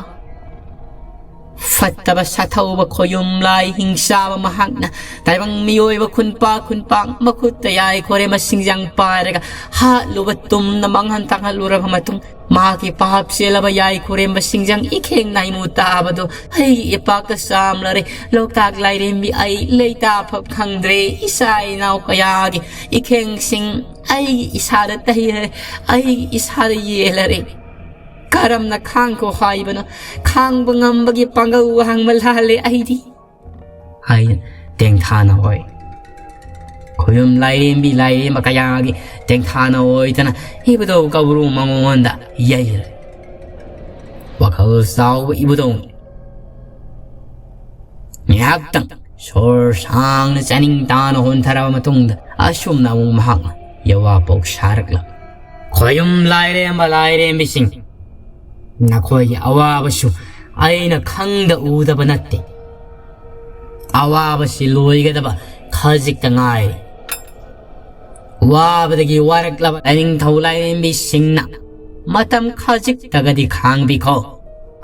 ꯐꯠꯇꯕ ꯁꯥꯊꯧꯕ ꯈꯣꯌꯨꯝ ꯂꯥꯏ ꯍꯤꯡꯆꯥꯕ ꯃꯍꯥꯛꯅ ꯇꯥꯏꯕꯪ ꯃꯤꯑꯣꯏꯕ ꯈꯨꯟꯄꯥ ꯈꯨꯟꯄꯥꯡ ꯃꯈꯨꯠꯇ ꯌꯥꯏ ꯈꯣꯔꯦꯝꯕ ꯁꯤꯡꯖꯪ ꯄꯥꯏꯔꯒ ꯍꯥꯠꯂꯨꯕ ꯇꯨꯝꯅ ꯃꯥꯡꯍꯟ ꯇꯥꯛꯍꯜꯂꯨꯔꯕ ꯃꯇꯨꯡ, ꯃꯍꯥꯛꯀꯤ ꯄꯥꯞ ꯆꯦꯜꯂꯕ ꯌꯥꯏ ꯈꯣꯔꯦꯝꯕ ꯁꯤꯡꯖꯪ ꯏꯈꯦꯡ ꯅꯥꯏꯃꯨ ꯇꯥꯕꯗꯣ ꯑꯩꯒꯤ ꯏꯄꯥꯛꯇ ꯆꯥꯝꯂꯔꯦ꯫ ꯂꯣꯛꯇꯥꯛ ꯂꯥꯏꯔꯦꯝꯕꯤ, ꯑꯩ ꯂꯩꯇꯥꯐꯝ ꯈꯪꯗ꯭ꯔꯦ꯫ ꯏꯆꯥ ꯏꯅꯥꯎ ꯀꯌꯥꯒꯤ ꯏꯈꯦꯡꯁꯤꯡ ꯑꯩꯒꯤ ꯏꯁꯥꯗ ꯇꯩꯔꯦ, ꯑꯩꯒꯤ ꯏꯁꯥꯗ ꯌꯦꯜꯂꯔꯦ꯫ ꯀꯔꯝꯅ ꯈꯥꯡꯈꯣ ꯍꯥꯏꯕꯅꯣ? ꯈꯥꯡꯕ ꯉꯝꯕꯒꯤ ꯄꯥꯡꯒꯜ ꯋꯥꯡꯃ ꯂꯥꯜꯂꯦ ꯑꯩꯗꯤ꯫ ꯍꯥꯏꯅ ꯇꯦꯡꯊꯥꯅ ꯑꯣꯏ꯫ ꯈꯣꯌꯨꯝ ꯂꯥꯏꯔꯦꯝꯕꯤ ꯂꯥꯏꯔꯦꯝꯕ ꯀꯌꯥꯒꯤ ꯇꯦꯡꯊꯥꯅ ꯑꯣꯏꯗꯅ ꯏꯕꯨꯙꯧ ꯀꯧꯕ꯭ꯔꯨ ꯃꯉꯣꯟꯗ ꯌꯩꯔꯦ꯫ ꯋꯥꯈꯜ ꯆꯥꯎꯕ ꯏꯕꯨꯙꯧ ꯉꯥꯏꯍꯥꯛꯇꯪ ꯁꯣꯔ ꯁꯥꯡꯅ ꯆꯥꯅꯤꯡ ꯇꯥꯅ ꯍꯣꯟꯊꯔꯕ ꯃꯇꯨꯡꯗ ꯑꯁꯨꯝꯅ ꯑꯃꯨꯛ ꯃꯍꯥꯛꯅ ꯌꯋꯥꯄꯧ ꯁꯥꯔꯛꯂꯕ꯫ ꯈꯣꯌꯨꯝ ꯂꯥꯏꯔꯦꯝꯕ ꯂꯥꯏꯔꯦꯝꯕꯤꯁꯤꯡ, ꯅꯈꯣꯏꯒꯤ ꯑꯋꯥꯕꯁꯨ ꯑꯩꯅ ꯈꯪꯗ ꯎꯗꯕ ꯅꯠꯇꯦ꯫ ꯑꯋꯥꯕꯁꯤ ꯂꯣꯏꯒꯗꯕ ꯈꯖꯤꯛꯇ ꯉꯥꯏꯔꯦ꯫ ꯋꯥꯕꯗꯒꯤ ꯋꯥꯔꯛꯂꯕ ꯂꯥꯏꯅꯤꯡꯊꯧ ꯂꯥꯏꯔꯦꯝꯕꯤꯁꯤꯡꯅ ꯃꯇꯝ ꯈꯖꯤꯛꯇꯒꯗꯤ ꯈꯥꯡꯕꯤꯈꯣ꯫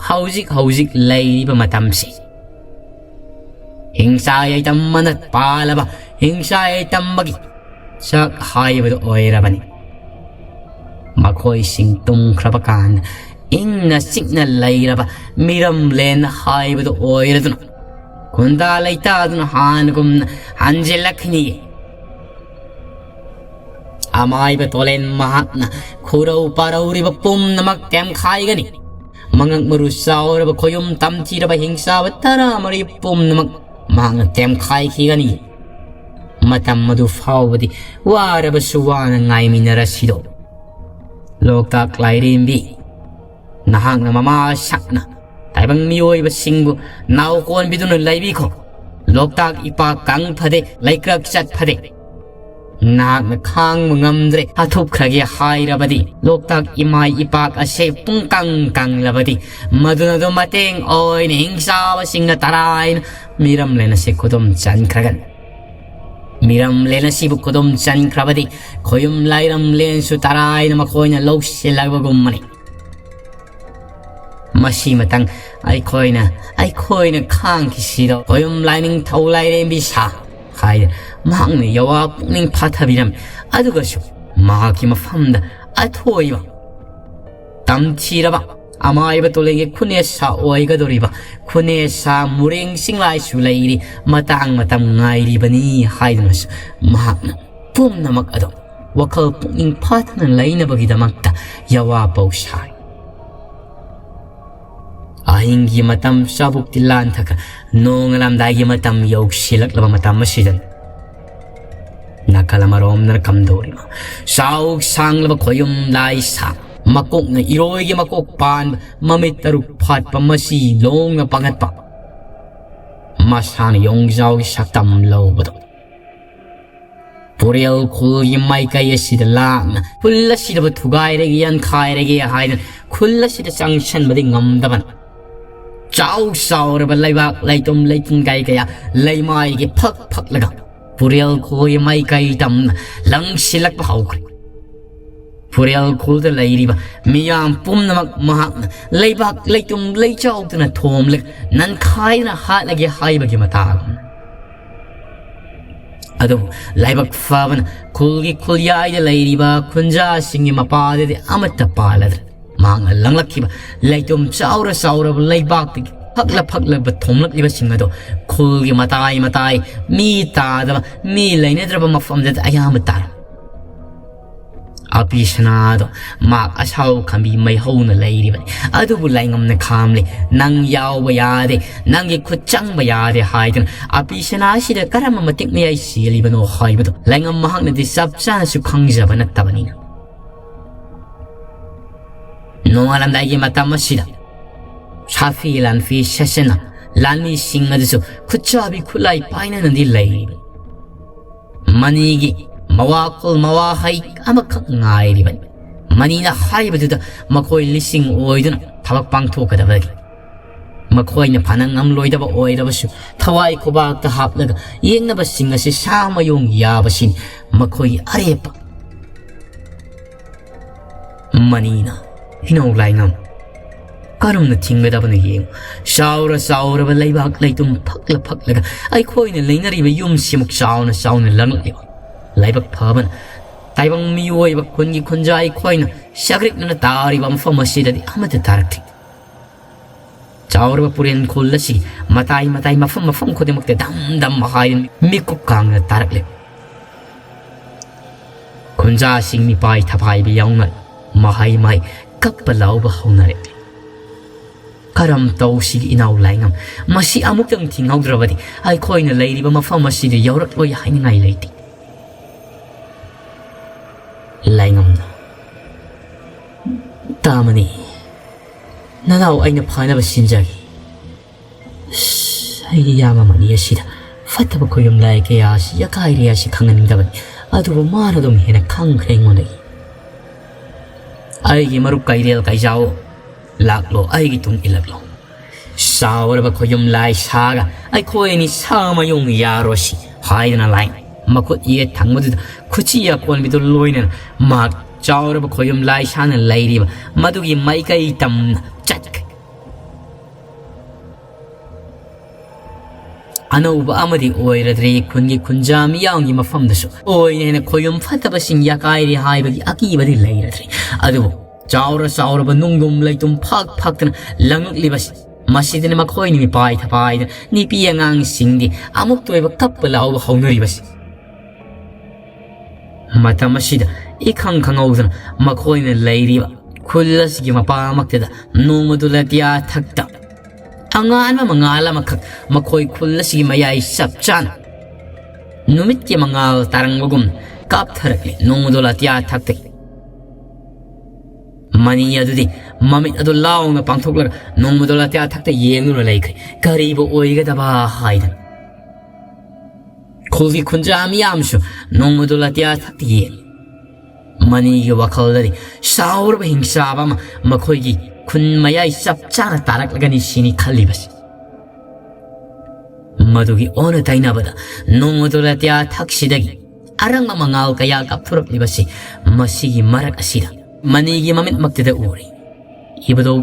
ꯍꯧꯖꯤꯛ ꯍꯧꯖꯤꯛ ꯂꯩꯔꯤꯕ ꯃꯇꯝꯁꯤ ꯍꯤꯡꯁꯥ ꯌꯩꯇꯝꯕꯅ ꯄꯥꯜꯂꯕ ꯍꯤꯡꯁꯥ ꯌꯩꯇꯝꯕꯒꯤ ꯆꯥꯛ ꯍꯥꯏꯕꯗꯨ ꯑꯣꯏꯔꯕꯅꯤ꯫ ꯃꯈꯣꯏꯁꯤꯡ ꯇꯨꯝꯈ꯭ꯔꯕ ꯀꯥꯟꯗ ꯏꯪꯅ ꯆꯤꯛꯅ ꯂꯩꯔꯕ ꯃꯤꯔꯝꯂꯦꯟ ꯍꯥꯏꯕꯗꯨ ꯑꯣꯏꯔꯗꯨꯅ ꯈꯨꯟꯗꯥ ꯂꯩꯇꯥꯗꯨꯅ ꯍꯥꯟꯅꯒꯨꯝꯅ ꯍꯟꯖꯤꯜꯂꯛꯈꯤꯅꯤꯌꯦ꯫ ꯑꯃꯥꯏꯕ ꯇꯣꯂꯦꯟ ꯃꯍꯥꯛꯅ ꯈꯨꯔꯧ ꯄꯥꯔꯧꯔꯤꯕ ꯄꯨꯝꯅꯃꯛ ꯇꯦꯝꯈꯥꯏꯒꯅꯤ꯫ ꯃꯉꯛ ꯃꯔꯨ ꯆꯥꯎꯔꯕ ꯈꯣꯌꯨꯝ ꯇꯝꯊꯤꯔꯕ ꯍꯤꯡꯆꯥꯕ ꯇꯔꯥꯃꯔꯤ ꯄꯨꯝꯅꯃꯛ ꯃꯍꯥꯛꯅ ꯇꯦꯝꯈꯥꯏꯈꯤꯒꯅꯤ꯫ ꯃꯇꯝ ꯑꯗꯨ ꯐꯥꯎꯕꯗꯤ ꯋꯥꯔꯕꯁꯨ ꯋꯥꯅ ꯉꯥꯏꯃꯤꯟꯅꯔꯁꯤꯗꯣ꯫ ꯂꯣꯛꯇꯥꯛ ꯂꯥꯏꯔꯦꯝꯕꯤ, ꯅꯍꯥꯛꯅ ꯃꯃꯥ ꯁꯛꯅ ꯇꯥꯏꯕꯪ ꯃꯤꯑꯣꯏꯕꯁꯤꯡꯕꯨ ꯅꯥꯎ ꯀꯣꯟꯕꯤꯗꯨꯅ ꯂꯩꯕꯤꯈꯣ꯫ ꯂꯣꯛꯇꯥꯛ ꯏꯄꯥꯛ ꯀꯪ ꯐꯗꯦ, ꯂꯩꯀ꯭ꯔꯛ ꯆꯠ ꯐꯗꯦ꯫ ꯅꯍꯥꯛꯅ ꯈꯥꯡꯕ ꯉꯝꯗ꯭ꯔꯦ, ꯍꯥꯠꯊꯨꯞꯈ꯭ꯔꯒꯦ ꯍꯥꯏꯔꯕꯗꯤ ꯂꯣꯛꯇꯥꯛ ꯏꯃꯥꯏ ꯏꯄꯥꯛ ꯑꯁꯦ ꯄꯨꯡꯀꯪ ꯀꯪꯂꯕꯗꯤ ꯃꯗꯨꯅ ꯑꯗꯨꯝ ꯃꯇꯦꯡ ꯑꯣꯏꯅ ꯍꯤꯡꯆꯥꯕꯁꯤꯡꯅ ꯇꯔꯥꯏꯅ ꯃꯤꯔꯝꯂꯦꯟ ꯑꯁꯤ ꯈꯨꯗꯨꯝ ꯆꯟꯈ꯭ꯔꯒꯅꯤ꯫ ꯃꯤꯔꯝꯂꯦꯟ ꯑꯁꯤꯕꯨ ꯈꯨꯗꯨꯝ ꯆꯟꯈ꯭ꯔꯕꯗꯤ ꯈꯣꯌꯨꯝ ꯂꯥꯏꯔꯝꯂꯦꯟꯁꯨ ꯇꯔꯥꯏꯅ ꯃꯈꯣꯏꯅ ꯂꯧꯁꯤꯜꯂꯕꯒꯨꯝꯕꯅꯤ꯫ ꯃꯁꯤ ꯃꯇꯪ ꯑꯩꯈꯣꯏꯅ, ꯑꯩꯈꯣꯏꯅ ꯈꯥꯡꯈꯤꯁꯤꯗꯣ, ꯈꯣꯌꯨꯝ ꯂꯥꯏꯅꯤꯡꯊꯧ ꯂꯥꯏꯔꯦꯝꯕꯤ ꯁꯥ ꯍꯥꯏꯗꯅ ꯃꯍꯥꯛꯅ ꯌꯥꯋꯥ ꯄꯨꯛꯅꯤꯡ ꯐꯥꯊꯕꯤꯔꯝꯃꯤ꯫ ꯑꯗꯨꯒꯁꯨ ꯃꯍꯥꯛꯀꯤ ꯃꯐꯝꯗ ꯑꯊꯣꯏꯕ ꯇꯝꯊꯤꯔꯕ ꯑꯃꯥꯏꯕ ꯇꯣꯂꯦꯟꯒꯤ ꯈꯨꯅꯦꯁꯥ ꯑꯣꯏꯒꯗꯧꯔꯤꯕ ꯈꯨꯅꯦꯁꯥ ꯃꯨꯔꯦꯡ ꯆꯤꯡꯂꯥꯏꯁꯨ ꯂꯩꯔꯤ꯫ ꯃꯇꯥꯡ ꯃꯇꯝ ꯉꯥꯏꯔꯤꯕꯅꯤ ꯍꯥꯏꯗꯨꯅꯁꯨ ꯃꯍꯥꯛꯅ ꯄꯨꯝꯅꯃꯛ ꯑꯗꯨ ꯋꯥꯈꯜ ꯄꯨꯛꯅꯤꯡ ꯐꯥꯊꯅ ꯂꯩꯅꯕꯒꯤꯗꯃꯛꯇ ꯌꯥꯋꯥ ꯄꯧ ꯁꯥꯏ꯫ ꯑꯍꯤꯡꯒꯤ ꯃꯇꯝ ꯆꯥꯕꯨꯛꯇꯤ ꯂꯥꯟꯊꯛꯈ꯭ꯔ ꯅꯣꯡꯉꯥꯜꯂꯝꯗꯥꯏꯒꯤ ꯃꯇꯝ ꯌꯧꯁꯤꯜꯂꯛꯂꯕ ꯃꯇꯝ ꯑꯁꯤꯗ ꯅꯥꯀꯜ ꯑꯃꯔꯣꯝꯗꯅ ꯀꯝꯗꯧꯔꯤꯕ ꯆꯥꯎ ꯁꯥꯡꯂꯕ ꯈꯣꯌꯨꯝ ꯂꯥꯏ ꯁꯥ, ꯃꯀꯣꯛꯅ ꯏꯔꯣꯏꯒꯤ ꯃꯀꯣꯛ ꯄꯥꯟꯕ, ꯃꯃꯤꯠ ꯇꯔꯨꯛ ꯐꯥꯠꯄ, ꯃꯁꯤ ꯂꯣꯡꯅ ꯄꯥꯡꯒꯠꯄ, ꯃꯁꯥꯅ ꯌꯣꯡꯖꯥꯎꯒꯤ ꯁꯛꯇꯝ ꯂꯧꯕꯗꯣ꯫ ꯄꯨꯔꯦꯜ ꯈꯨꯜꯒꯤ ꯃꯥꯏꯀꯩ ꯑꯁꯤꯗ ꯂꯥꯛꯅ ꯈꯨꯜ ꯑꯁꯤꯗꯕꯨ ꯊꯨꯒꯥꯏꯔꯒꯦ, ꯌꯥꯟꯈꯥꯏꯔꯒꯦ ꯍꯥꯏꯗꯅ ꯈꯨꯜ ꯑꯁꯤꯗ ꯆꯪꯁꯟꯕꯗꯤ ꯉꯝꯗꯕꯅ, ꯆꯥꯎ ꯆꯥꯎꯔꯕ ꯂꯩꯕꯥꯛ ꯂꯩꯇꯨꯝ ꯂꯩꯇꯤꯟ ꯀꯩ ꯀꯌꯥ ꯂꯩꯃꯥꯏꯒꯤ ꯐꯛ ꯐꯛꯂꯒ ꯄꯨꯔꯦꯜ ꯈꯨꯜꯒꯤ ꯃꯥꯏꯀꯩ ꯇꯝꯅ ꯂꯪꯁꯤꯜꯂꯛꯄ ꯍꯧꯈ꯭ꯔꯦ꯫ ꯄꯨꯔꯦꯜ ꯈꯨꯜꯗ ꯂꯩꯔꯤꯕ ꯃꯤꯌꯥꯝ ꯄꯨꯝꯅꯃꯛ ꯃꯍꯥꯛꯅ ꯂꯩꯕꯥꯛ ꯂꯩꯇꯨꯝ ꯂꯩꯆꯥꯎꯗꯨꯅ ꯊꯣꯝꯂꯒ ꯅꯟꯈꯥꯏꯗꯨꯅ ꯍꯥꯠꯂꯒꯦ ꯍꯥꯏꯕꯒꯤ ꯃꯇꯥꯒꯨꯝ꯫ ꯑꯗꯨꯕꯨ ꯂꯥꯏꯕꯛ ꯐꯕꯅ ꯈꯨꯜꯒꯤ ꯈꯨꯜꯌꯥꯏꯗ ꯂꯩꯔꯤꯕ ꯈꯨꯟꯖꯥꯁꯤꯡꯒꯤ ꯃꯄꯥꯗꯗꯤ ꯑꯃꯠꯇ ꯄꯥꯜꯂꯗ꯭ꯔꯦ꯫ ꯃꯍꯥꯛꯅ ꯂꯪꯂꯛꯈꯤꯕ ꯂꯩꯇꯨꯝ ꯆꯥꯎꯔ ꯆꯥꯎꯔꯕ ꯂꯩꯕꯥꯛꯇꯒꯤ ꯐꯛꯂ ꯐꯛꯂꯕ ꯊꯣꯝꯂꯛꯂꯤꯕꯁꯤꯡ ꯑꯗꯣ ꯈꯨꯜꯒꯤ ꯃꯇꯥꯏ ꯃꯇꯥꯏ, ꯃꯤ ꯇꯥꯗꯕ, ꯃꯤ ꯂꯩꯅꯗ꯭ꯔꯕ ꯃꯐꯝꯗꯗꯤ ꯑꯌꯥꯝꯕ ꯇꯥꯔꯝꯃꯤ꯫ ꯑꯄꯤ ꯁꯅꯥꯗꯣ ꯃꯍꯥꯛ ꯑꯁꯥꯎ ꯈꯝꯕꯤ ꯃꯩꯍꯧꯅ ꯂꯩꯔꯤꯕꯅꯤ꯫ ꯑꯗꯨꯕꯨ ꯂꯥꯏꯉꯝꯅ ꯈꯥꯝꯂꯦ꯫ "ꯅꯪ ꯌꯥꯎꯕ ꯌꯥꯗꯦ, ꯅꯪꯒꯤ ꯈꯨꯠ ꯆꯪꯕ ꯌꯥꯗꯦ" ꯍꯥꯏꯗꯨꯅ ꯑꯄꯤ ꯁꯅꯥ ꯑꯁꯤꯗ ꯀꯔꯝꯕ ꯃꯇꯤꯛ ꯃꯌꯥꯏ ꯆꯦꯜꯂꯤꯕꯅꯣ ꯍꯥꯏꯕꯗꯣ ꯂꯥꯏꯉꯝ ꯃꯍꯥꯛꯅꯗꯤ ꯆꯞ ꯆꯥꯅꯁꯨ ꯈꯪꯖꯕ ꯅꯠꯇꯕꯅꯤꯅ꯫ ꯅꯣꯡꯉꯥꯜꯂꯝꯗꯥꯏꯒꯤ ꯃꯇꯝ ꯑꯁꯤꯗ ꯁꯥꯐꯤ ꯂꯥꯟꯐꯤ ꯁꯦꯁꯟꯅ ꯂꯥꯟꯃꯤꯁꯤꯡ ꯑꯗꯨꯁꯨ ꯈꯨꯠꯆꯥꯕꯤ ꯈꯨꯠꯂꯥꯏ ꯄꯥꯏꯅꯅꯗꯤ ꯂꯩꯔꯤꯕꯅꯤ꯫ ꯃꯅꯤꯒꯤ ꯃꯋꯥꯈꯨꯜ ꯃꯋꯥꯍꯩ ꯑꯃꯈꯛ ꯉꯥꯏꯔꯤꯕꯅꯤ꯫ ꯃꯅꯤꯅ ꯍꯥꯏꯕꯗꯨꯗ ꯃꯈꯣꯏ ꯂꯤꯁꯤꯡ ꯑꯣꯏꯗꯨꯅ ꯊꯕꯛ ꯄꯥꯡꯊꯣꯛꯀꯗꯕꯒꯤ ꯃꯈꯣꯏꯅ ꯐꯅ ꯉꯝꯂꯣꯏꯗꯕ ꯑꯣꯏꯔꯕꯁꯨ ꯊꯋꯥꯏ ꯈꯨꯕꯥꯛꯇ ꯍꯥꯞꯂꯒ ꯌꯦꯡꯅꯕꯁꯤꯡ ꯑꯁꯤ ꯁꯥ ꯃꯌꯣꯡ ꯌꯥꯕꯁꯤꯅꯤ ꯃꯈꯣꯏꯒꯤ ꯑꯔꯦꯞꯄ꯫ ꯃꯅꯤꯅ ꯍꯤꯅꯧ ꯂꯥꯏꯉꯝ ꯀꯔꯝꯅ ꯊꯤꯡꯒꯗꯕꯅꯣ ꯌꯦꯡꯉꯨ꯫ ꯆꯥꯎꯔ ꯆꯥꯎꯔꯕ ꯂꯩꯕꯥꯛ ꯂꯩꯇꯨꯝ ꯐꯛꯂ ꯐꯛꯂꯒ ꯑꯩꯈꯣꯏꯅ ꯂꯩꯅꯔꯤꯕ ꯌꯨꯝꯁꯤꯃꯨꯛ ꯆꯥꯎꯅ ꯆꯥꯎꯅ ꯂꯪꯂꯛꯂꯤꯕ꯫ ꯂꯥꯏꯕꯛ ꯐꯕꯅ ꯇꯥꯏꯕꯪ ꯃꯤꯑꯣꯏꯕ ꯈꯨꯟꯒꯤ ꯈꯨꯟꯖꯥ ꯑꯩꯈꯣꯏꯅ ꯆꯥꯒ꯭ꯔꯤꯛꯅꯅ ꯇꯥꯔꯤꯕ ꯃꯐꯝ ꯑꯁꯤꯗꯗꯤ ꯑꯃꯠꯇ ꯇꯥꯔꯛꯇꯦ꯫ ꯆꯥꯎꯔꯕ ꯄꯨꯔꯦꯟ ꯈꯨꯜ ꯑꯁꯤꯒꯤ ꯃꯇꯥꯏ ꯃꯇꯥꯏ ꯃꯐꯝ ꯃꯐꯝ ꯈꯨꯗꯤꯡꯃꯛꯇ ꯗꯝ ꯗꯝ ꯍꯥꯏꯗꯨꯅ ꯃꯤꯀꯨꯞ ꯀꯥꯡꯅ ꯇꯥꯔꯛꯂꯦ꯫ ꯈꯨꯟꯖꯥꯁꯤꯡ ꯃꯤꯄꯥꯏ ꯊꯄꯥꯏꯕ ꯌꯥꯎꯅ ꯃꯍꯩ ꯃꯍꯩ ꯀꯞꯄ ꯂꯥꯎꯕ ꯍꯧꯅꯔꯦ꯫ ꯀꯔꯝ ꯇꯧꯁꯤꯒꯦ ꯏꯅꯥꯎ ꯂꯥꯏꯉꯝ? ꯃꯁꯤ ꯑꯃꯨꯛꯇꯪ ꯊꯤꯡꯍꯧꯗ꯭ꯔꯕꯗꯤ ꯑꯩꯈꯣꯏꯅ ꯂꯩꯔꯤꯕ ꯃꯐꯝ ꯑꯁꯤꯗ ꯌꯧꯔꯛꯂꯣꯏ ꯍꯥꯏꯅꯤꯡꯉꯥꯏ ꯂꯩꯇꯦ꯫ ꯂꯥꯏꯉꯝꯅ, ꯇꯥꯃꯅꯤ, ꯅꯅꯥꯎ ꯑꯩꯅ ꯐꯅꯕ ꯁꯤꯟꯖꯒꯦ꯫ ꯑꯁ, ꯑꯩꯒꯤ ꯏꯌꯥꯝꯕ ꯃꯅꯤ ꯑꯁꯤꯗ ꯐꯠꯇꯕ ꯈꯣꯏꯌꯨꯝ ꯂꯥꯏ ꯀꯌꯥ ꯑꯁꯤ ꯌꯥꯀꯥꯏꯔꯦ ꯑꯁꯤ ꯈꯪꯍꯟꯅꯤꯡꯗꯕꯅꯤ꯫ ꯑꯗꯨꯕꯨ ꯃꯥꯅ ꯑꯗꯨꯝ ꯍꯦꯟꯅ ꯈꯪꯈ꯭ꯔꯦ ꯑꯩꯉꯣꯟꯗꯒꯤ꯫ ꯑꯩꯒꯤ ꯃꯔꯨꯞ ꯀꯩꯔꯦꯜ ꯀꯩꯖꯥꯎ, ꯂꯥꯛꯂꯣ, ꯑꯩꯒꯤ ꯇꯨꯡ ꯏꯜꯂꯛꯂꯣ꯫ ꯆꯥꯎꯔꯕ ꯈꯣꯏꯌꯨꯝ ꯂꯥꯏ ꯁꯥꯒ ꯑꯩꯈꯣꯏ ꯑꯅꯤ ꯁꯥ ꯃꯌꯨꯡ ꯌꯥꯔꯣꯁꯤ ꯍꯥꯏꯗꯨꯅ ꯂꯥꯏ ꯃꯈꯨꯠ ꯌꯦꯠ ꯊꯪꯕꯗꯨꯗ ꯈꯨꯠꯁꯤ ꯑꯀꯣꯟꯕꯤꯗꯨ ꯂꯣꯏꯅꯅ ꯃꯍꯥꯛ ꯆꯥꯎꯔꯕ ꯈꯣꯏꯌꯨꯝ ꯂꯥꯏ ꯁꯥꯅ ꯂꯩꯔꯤꯕ ꯃꯗꯨꯒꯤ ꯃꯥꯏꯀꯩ ꯇꯝꯅ ꯆꯠꯈ꯭ꯔꯦ꯫ ꯑꯅꯧꯕ ꯑꯃꯗꯤ ꯑꯣꯏꯔꯗ꯭ꯔꯦ ꯈꯨꯟꯒꯤ ꯈꯨꯟꯖꯥ ꯃꯤꯌꯥꯝꯒꯤ ꯃꯐꯝꯗꯁꯨ ꯑꯣꯏꯅ ꯍꯦꯟꯅ ꯈꯣꯏꯌꯨꯝ ꯐꯠꯇꯕꯁꯤꯡ ꯌꯥꯀꯥꯏꯔꯦ ꯍꯥꯏꯕꯒꯤ ꯑꯀꯤꯕꯗꯤ ꯂꯩꯔꯗ꯭ꯔꯦ꯫ ꯑꯗꯨꯕꯨ ꯆꯥꯎꯔ ꯆꯥꯎꯔꯕ ꯅꯨꯡꯗꯨꯝ ꯂꯩꯇꯨꯝ ꯐꯥꯛ ꯐꯥꯛꯇꯅ ꯂꯪꯂꯛꯂꯤꯕꯁꯤ, ꯃꯁꯤꯗꯅ ꯃꯈꯣꯏꯅ ꯃꯤꯄꯥꯏ ꯊꯄꯥꯏꯗ ꯅꯨꯄꯤ ꯑꯉꯥꯡꯁꯤꯡꯗꯤ ꯑꯃꯨꯛꯇ ꯑꯣꯏꯕ ꯀꯞꯄ ꯂꯥꯎꯕ ꯍꯧꯅꯔꯤꯕꯁꯤ꯫ ꯃꯇꯝ ꯑꯁꯤꯗ ꯏꯈꯪ ꯈꯪꯍꯧꯗꯅ ꯃꯈꯣꯏꯅ ꯂꯩꯔꯤꯕ ꯈꯨꯜ ꯑꯁꯤꯒꯤ ꯃꯄꯥꯃꯛꯇꯗ ꯅꯣꯡꯃꯗꯨ ꯂꯇꯤꯌꯥ ꯊꯛꯇ ꯑꯉꯥꯟꯕ ꯃꯉꯥꯜ ꯑꯃꯈꯛ ꯃꯈꯣꯏ ꯈꯨꯜ ꯑꯁꯤꯒꯤ ꯃꯌꯥꯏ ꯆꯞ ꯆꯥꯅ ꯅꯨꯃꯤꯠꯀꯤ ꯃꯉꯥꯜ ꯇꯥꯔꯪꯕꯒꯨꯝ ꯀꯥꯞꯊꯔꯛꯂꯤ꯫ ꯅꯣꯡꯃꯗꯣ ꯂꯇꯤꯌꯥ ꯊꯛꯇꯒꯤ ꯃꯅꯤ ꯑꯗꯨꯗꯤ ꯃꯃꯤꯠ ꯑꯗꯨ ꯂꯥꯎꯅ ꯄꯥꯡꯊꯣꯛꯂꯒ ꯅꯣꯡꯃꯗꯣ ꯂꯇꯤꯌꯥ ꯊꯛꯇ ꯌꯦꯡꯗꯨꯅ ꯂꯩꯈ꯭ꯔꯦ꯫ ꯀꯔꯤꯕꯨ ꯑꯣꯏꯒꯗꯕ ꯍꯥꯏꯗꯅ꯫ ꯈꯨꯜꯒꯤ ꯈꯨꯟꯖꯥ ꯃꯤꯌꯥꯝꯁꯨ ꯅꯣꯡꯃꯗꯣ ꯂꯇꯤꯌꯥ ꯊꯛꯇ ꯌꯦꯡꯂꯤ꯫ ꯃꯅꯤꯒꯤ ꯋꯥꯈꯜꯗꯗꯤ ꯆꯥꯎꯔꯕ ꯍꯤꯡꯆꯥꯕ ꯑꯃ ꯃꯈꯣꯏꯒꯤ ꯈꯨꯟ ꯃꯌꯥꯏ ꯆꯞ ꯆꯥꯅ ꯇꯥꯔꯛꯂꯒꯅꯤ ꯁꯤꯅꯤ ꯈꯜꯂꯤꯕꯁꯤ꯫ ꯃꯗꯨꯒꯤ ꯑꯣꯟꯅ ꯇꯩꯅꯕꯗ ꯅꯣꯡꯃꯗꯣ ꯂꯇꯤꯌꯥ ꯊꯛꯁꯤꯗꯒꯤ ꯑꯔꯪꯕ ꯃꯉꯥꯜ ꯀꯌꯥ ꯀꯥꯞꯊꯣꯔꯛꯂꯤꯕꯁꯤ ꯃꯁꯤꯒꯤ ꯃꯔꯛ ꯑꯁꯤꯗ ꯃꯅꯤꯒꯤ ꯃꯃꯤꯠꯃꯛꯇꯗ ꯎꯔꯤ꯫ ꯏꯕꯗꯧ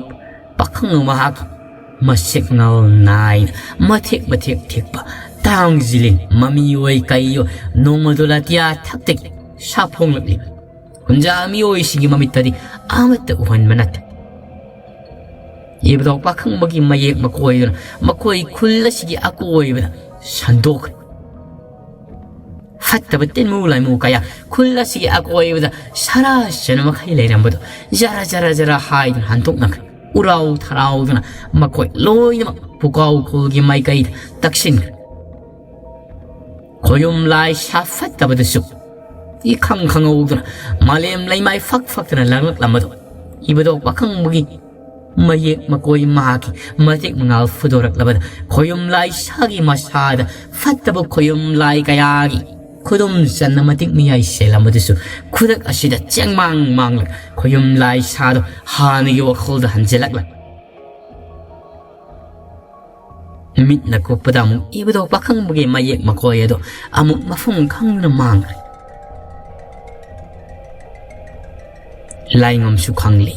ꯄꯛ ꯈꯪꯅ ꯃꯍꯥꯛꯀꯤ ꯃꯁꯦꯛ ꯃꯉꯥꯜ ꯅꯥꯏꯅ ꯃꯊꯦꯛ ꯃꯊꯦꯛ ꯊꯦꯛꯄ ꯇꯥꯡ ꯖꯤꯂꯤꯟ ꯃꯃꯤ ꯑꯣꯏ ꯀꯩ ꯑꯣꯏ ꯅꯣꯡꯃꯗꯣ ꯂꯥꯇꯤꯌꯥ ꯊꯛꯇꯒꯤ ꯁꯥ ꯐꯣꯡꯂꯛꯂꯤꯕ ꯀꯨꯟꯖꯥ ꯃꯤꯑꯣꯏꯁꯤꯡꯒꯤ ꯃꯃꯤꯠꯇꯗꯤ ꯑꯃꯠꯇ ꯎꯍꯟꯕ ꯅꯠꯇꯦ꯫ ꯏꯕꯨꯙꯧ ꯄꯥꯈꯪꯕꯒꯤ ꯃꯌꯦꯛ ꯃꯀꯣꯏꯗꯨꯅ ꯃꯈꯣꯏ ꯈꯨꯜ ꯑꯁꯤꯒꯤ ꯑꯀꯣꯏꯕꯗ ꯁꯟꯗꯣꯛꯈ꯭ꯔꯦ꯫ ꯐꯠꯇꯕ ꯇꯤꯟꯃꯨ ꯂꯥꯏꯃꯨ ꯀꯌꯥ ꯈꯨꯜ ꯑꯁꯤꯒꯤ ꯑꯀꯣꯏꯕꯗ ꯁꯔꯥ ꯁꯅ ꯃꯈꯩ ꯂꯩꯔꯝꯕꯗꯨ ꯖꯔ ꯖꯔ ꯖꯔ ꯍꯥꯏꯗꯨꯅ ꯍꯟꯗꯣꯛꯅꯈ꯭ꯔꯦ꯫ ꯎꯔꯥꯎ ꯊꯔꯥꯎꯗꯨꯅ ꯃꯈꯣꯏ ꯂꯣꯏꯅꯃꯛ ꯄꯨꯀꯥꯎ ꯈꯨꯜꯒꯤ ꯃꯥꯏꯀꯩꯗ ꯇꯛꯁꯤꯟꯈ꯭ꯔꯦ꯫ ꯈꯣꯌꯨꯝ ꯂꯥꯏ ꯁꯥ ꯐꯠꯇꯕꯗꯨꯁꯨ ꯏꯈꯪ ꯈꯪꯍꯧꯗꯨꯅ ꯃꯥꯂꯦꯝ ꯂꯩꯃꯥꯏ ꯐꯛ ꯐꯛꯇꯅ ꯂꯥꯡꯂꯛꯂꯝꯕꯗꯨ ꯏꯕꯨꯙꯧ ꯄꯥꯈꯪꯕꯒꯤ ꯃꯌꯦꯛ ꯃꯀꯣꯏ ꯃꯍꯥꯛꯀꯤ ꯃꯇꯤꯛ ꯃꯉꯥꯜ ꯐꯨꯗꯣꯔꯛꯂꯕꯗ ꯈꯣꯌꯨꯝ ꯂꯥꯏ ꯁꯥꯒꯤ ꯃꯁꯥꯗ ꯐꯠꯇꯕ ꯈꯣꯌꯨꯝ ꯂꯥꯏ ꯀꯌꯥꯒꯤ ꯈꯨꯗꯨꯝ ꯆꯟꯅ ꯃꯇꯤꯛ ꯃꯌꯥꯏ ꯁꯦꯜꯂꯝꯕꯗꯨꯁꯨ ꯈꯨꯗꯛ ꯑꯁꯤꯗ ꯆꯦꯡꯃꯥꯡ ꯃꯥꯡꯂꯒ ꯈꯣꯌꯨꯝ ꯂꯥꯏ ꯁꯥꯗꯣ ꯍꯥꯟꯅꯒꯤ ꯋꯥꯈꯜꯗ ꯍꯟꯖꯤꯜꯂꯛꯂ ꯃꯤꯠꯅ ꯀꯨꯞꯄꯗ ꯑꯃꯨꯛ ꯏꯕꯨꯙꯧ ꯄꯥꯈꯪꯕꯒꯤ ꯃꯌꯦꯛ ꯃꯀꯣꯏ ꯑꯗꯨ ꯑꯃꯨꯛ ꯃꯐꯝ ꯈꯪꯗꯅ ꯃꯥꯡꯈ꯭ꯔꯦ꯫ ꯂꯥꯏꯉꯝꯁꯨ ꯈꯪꯂꯤ꯫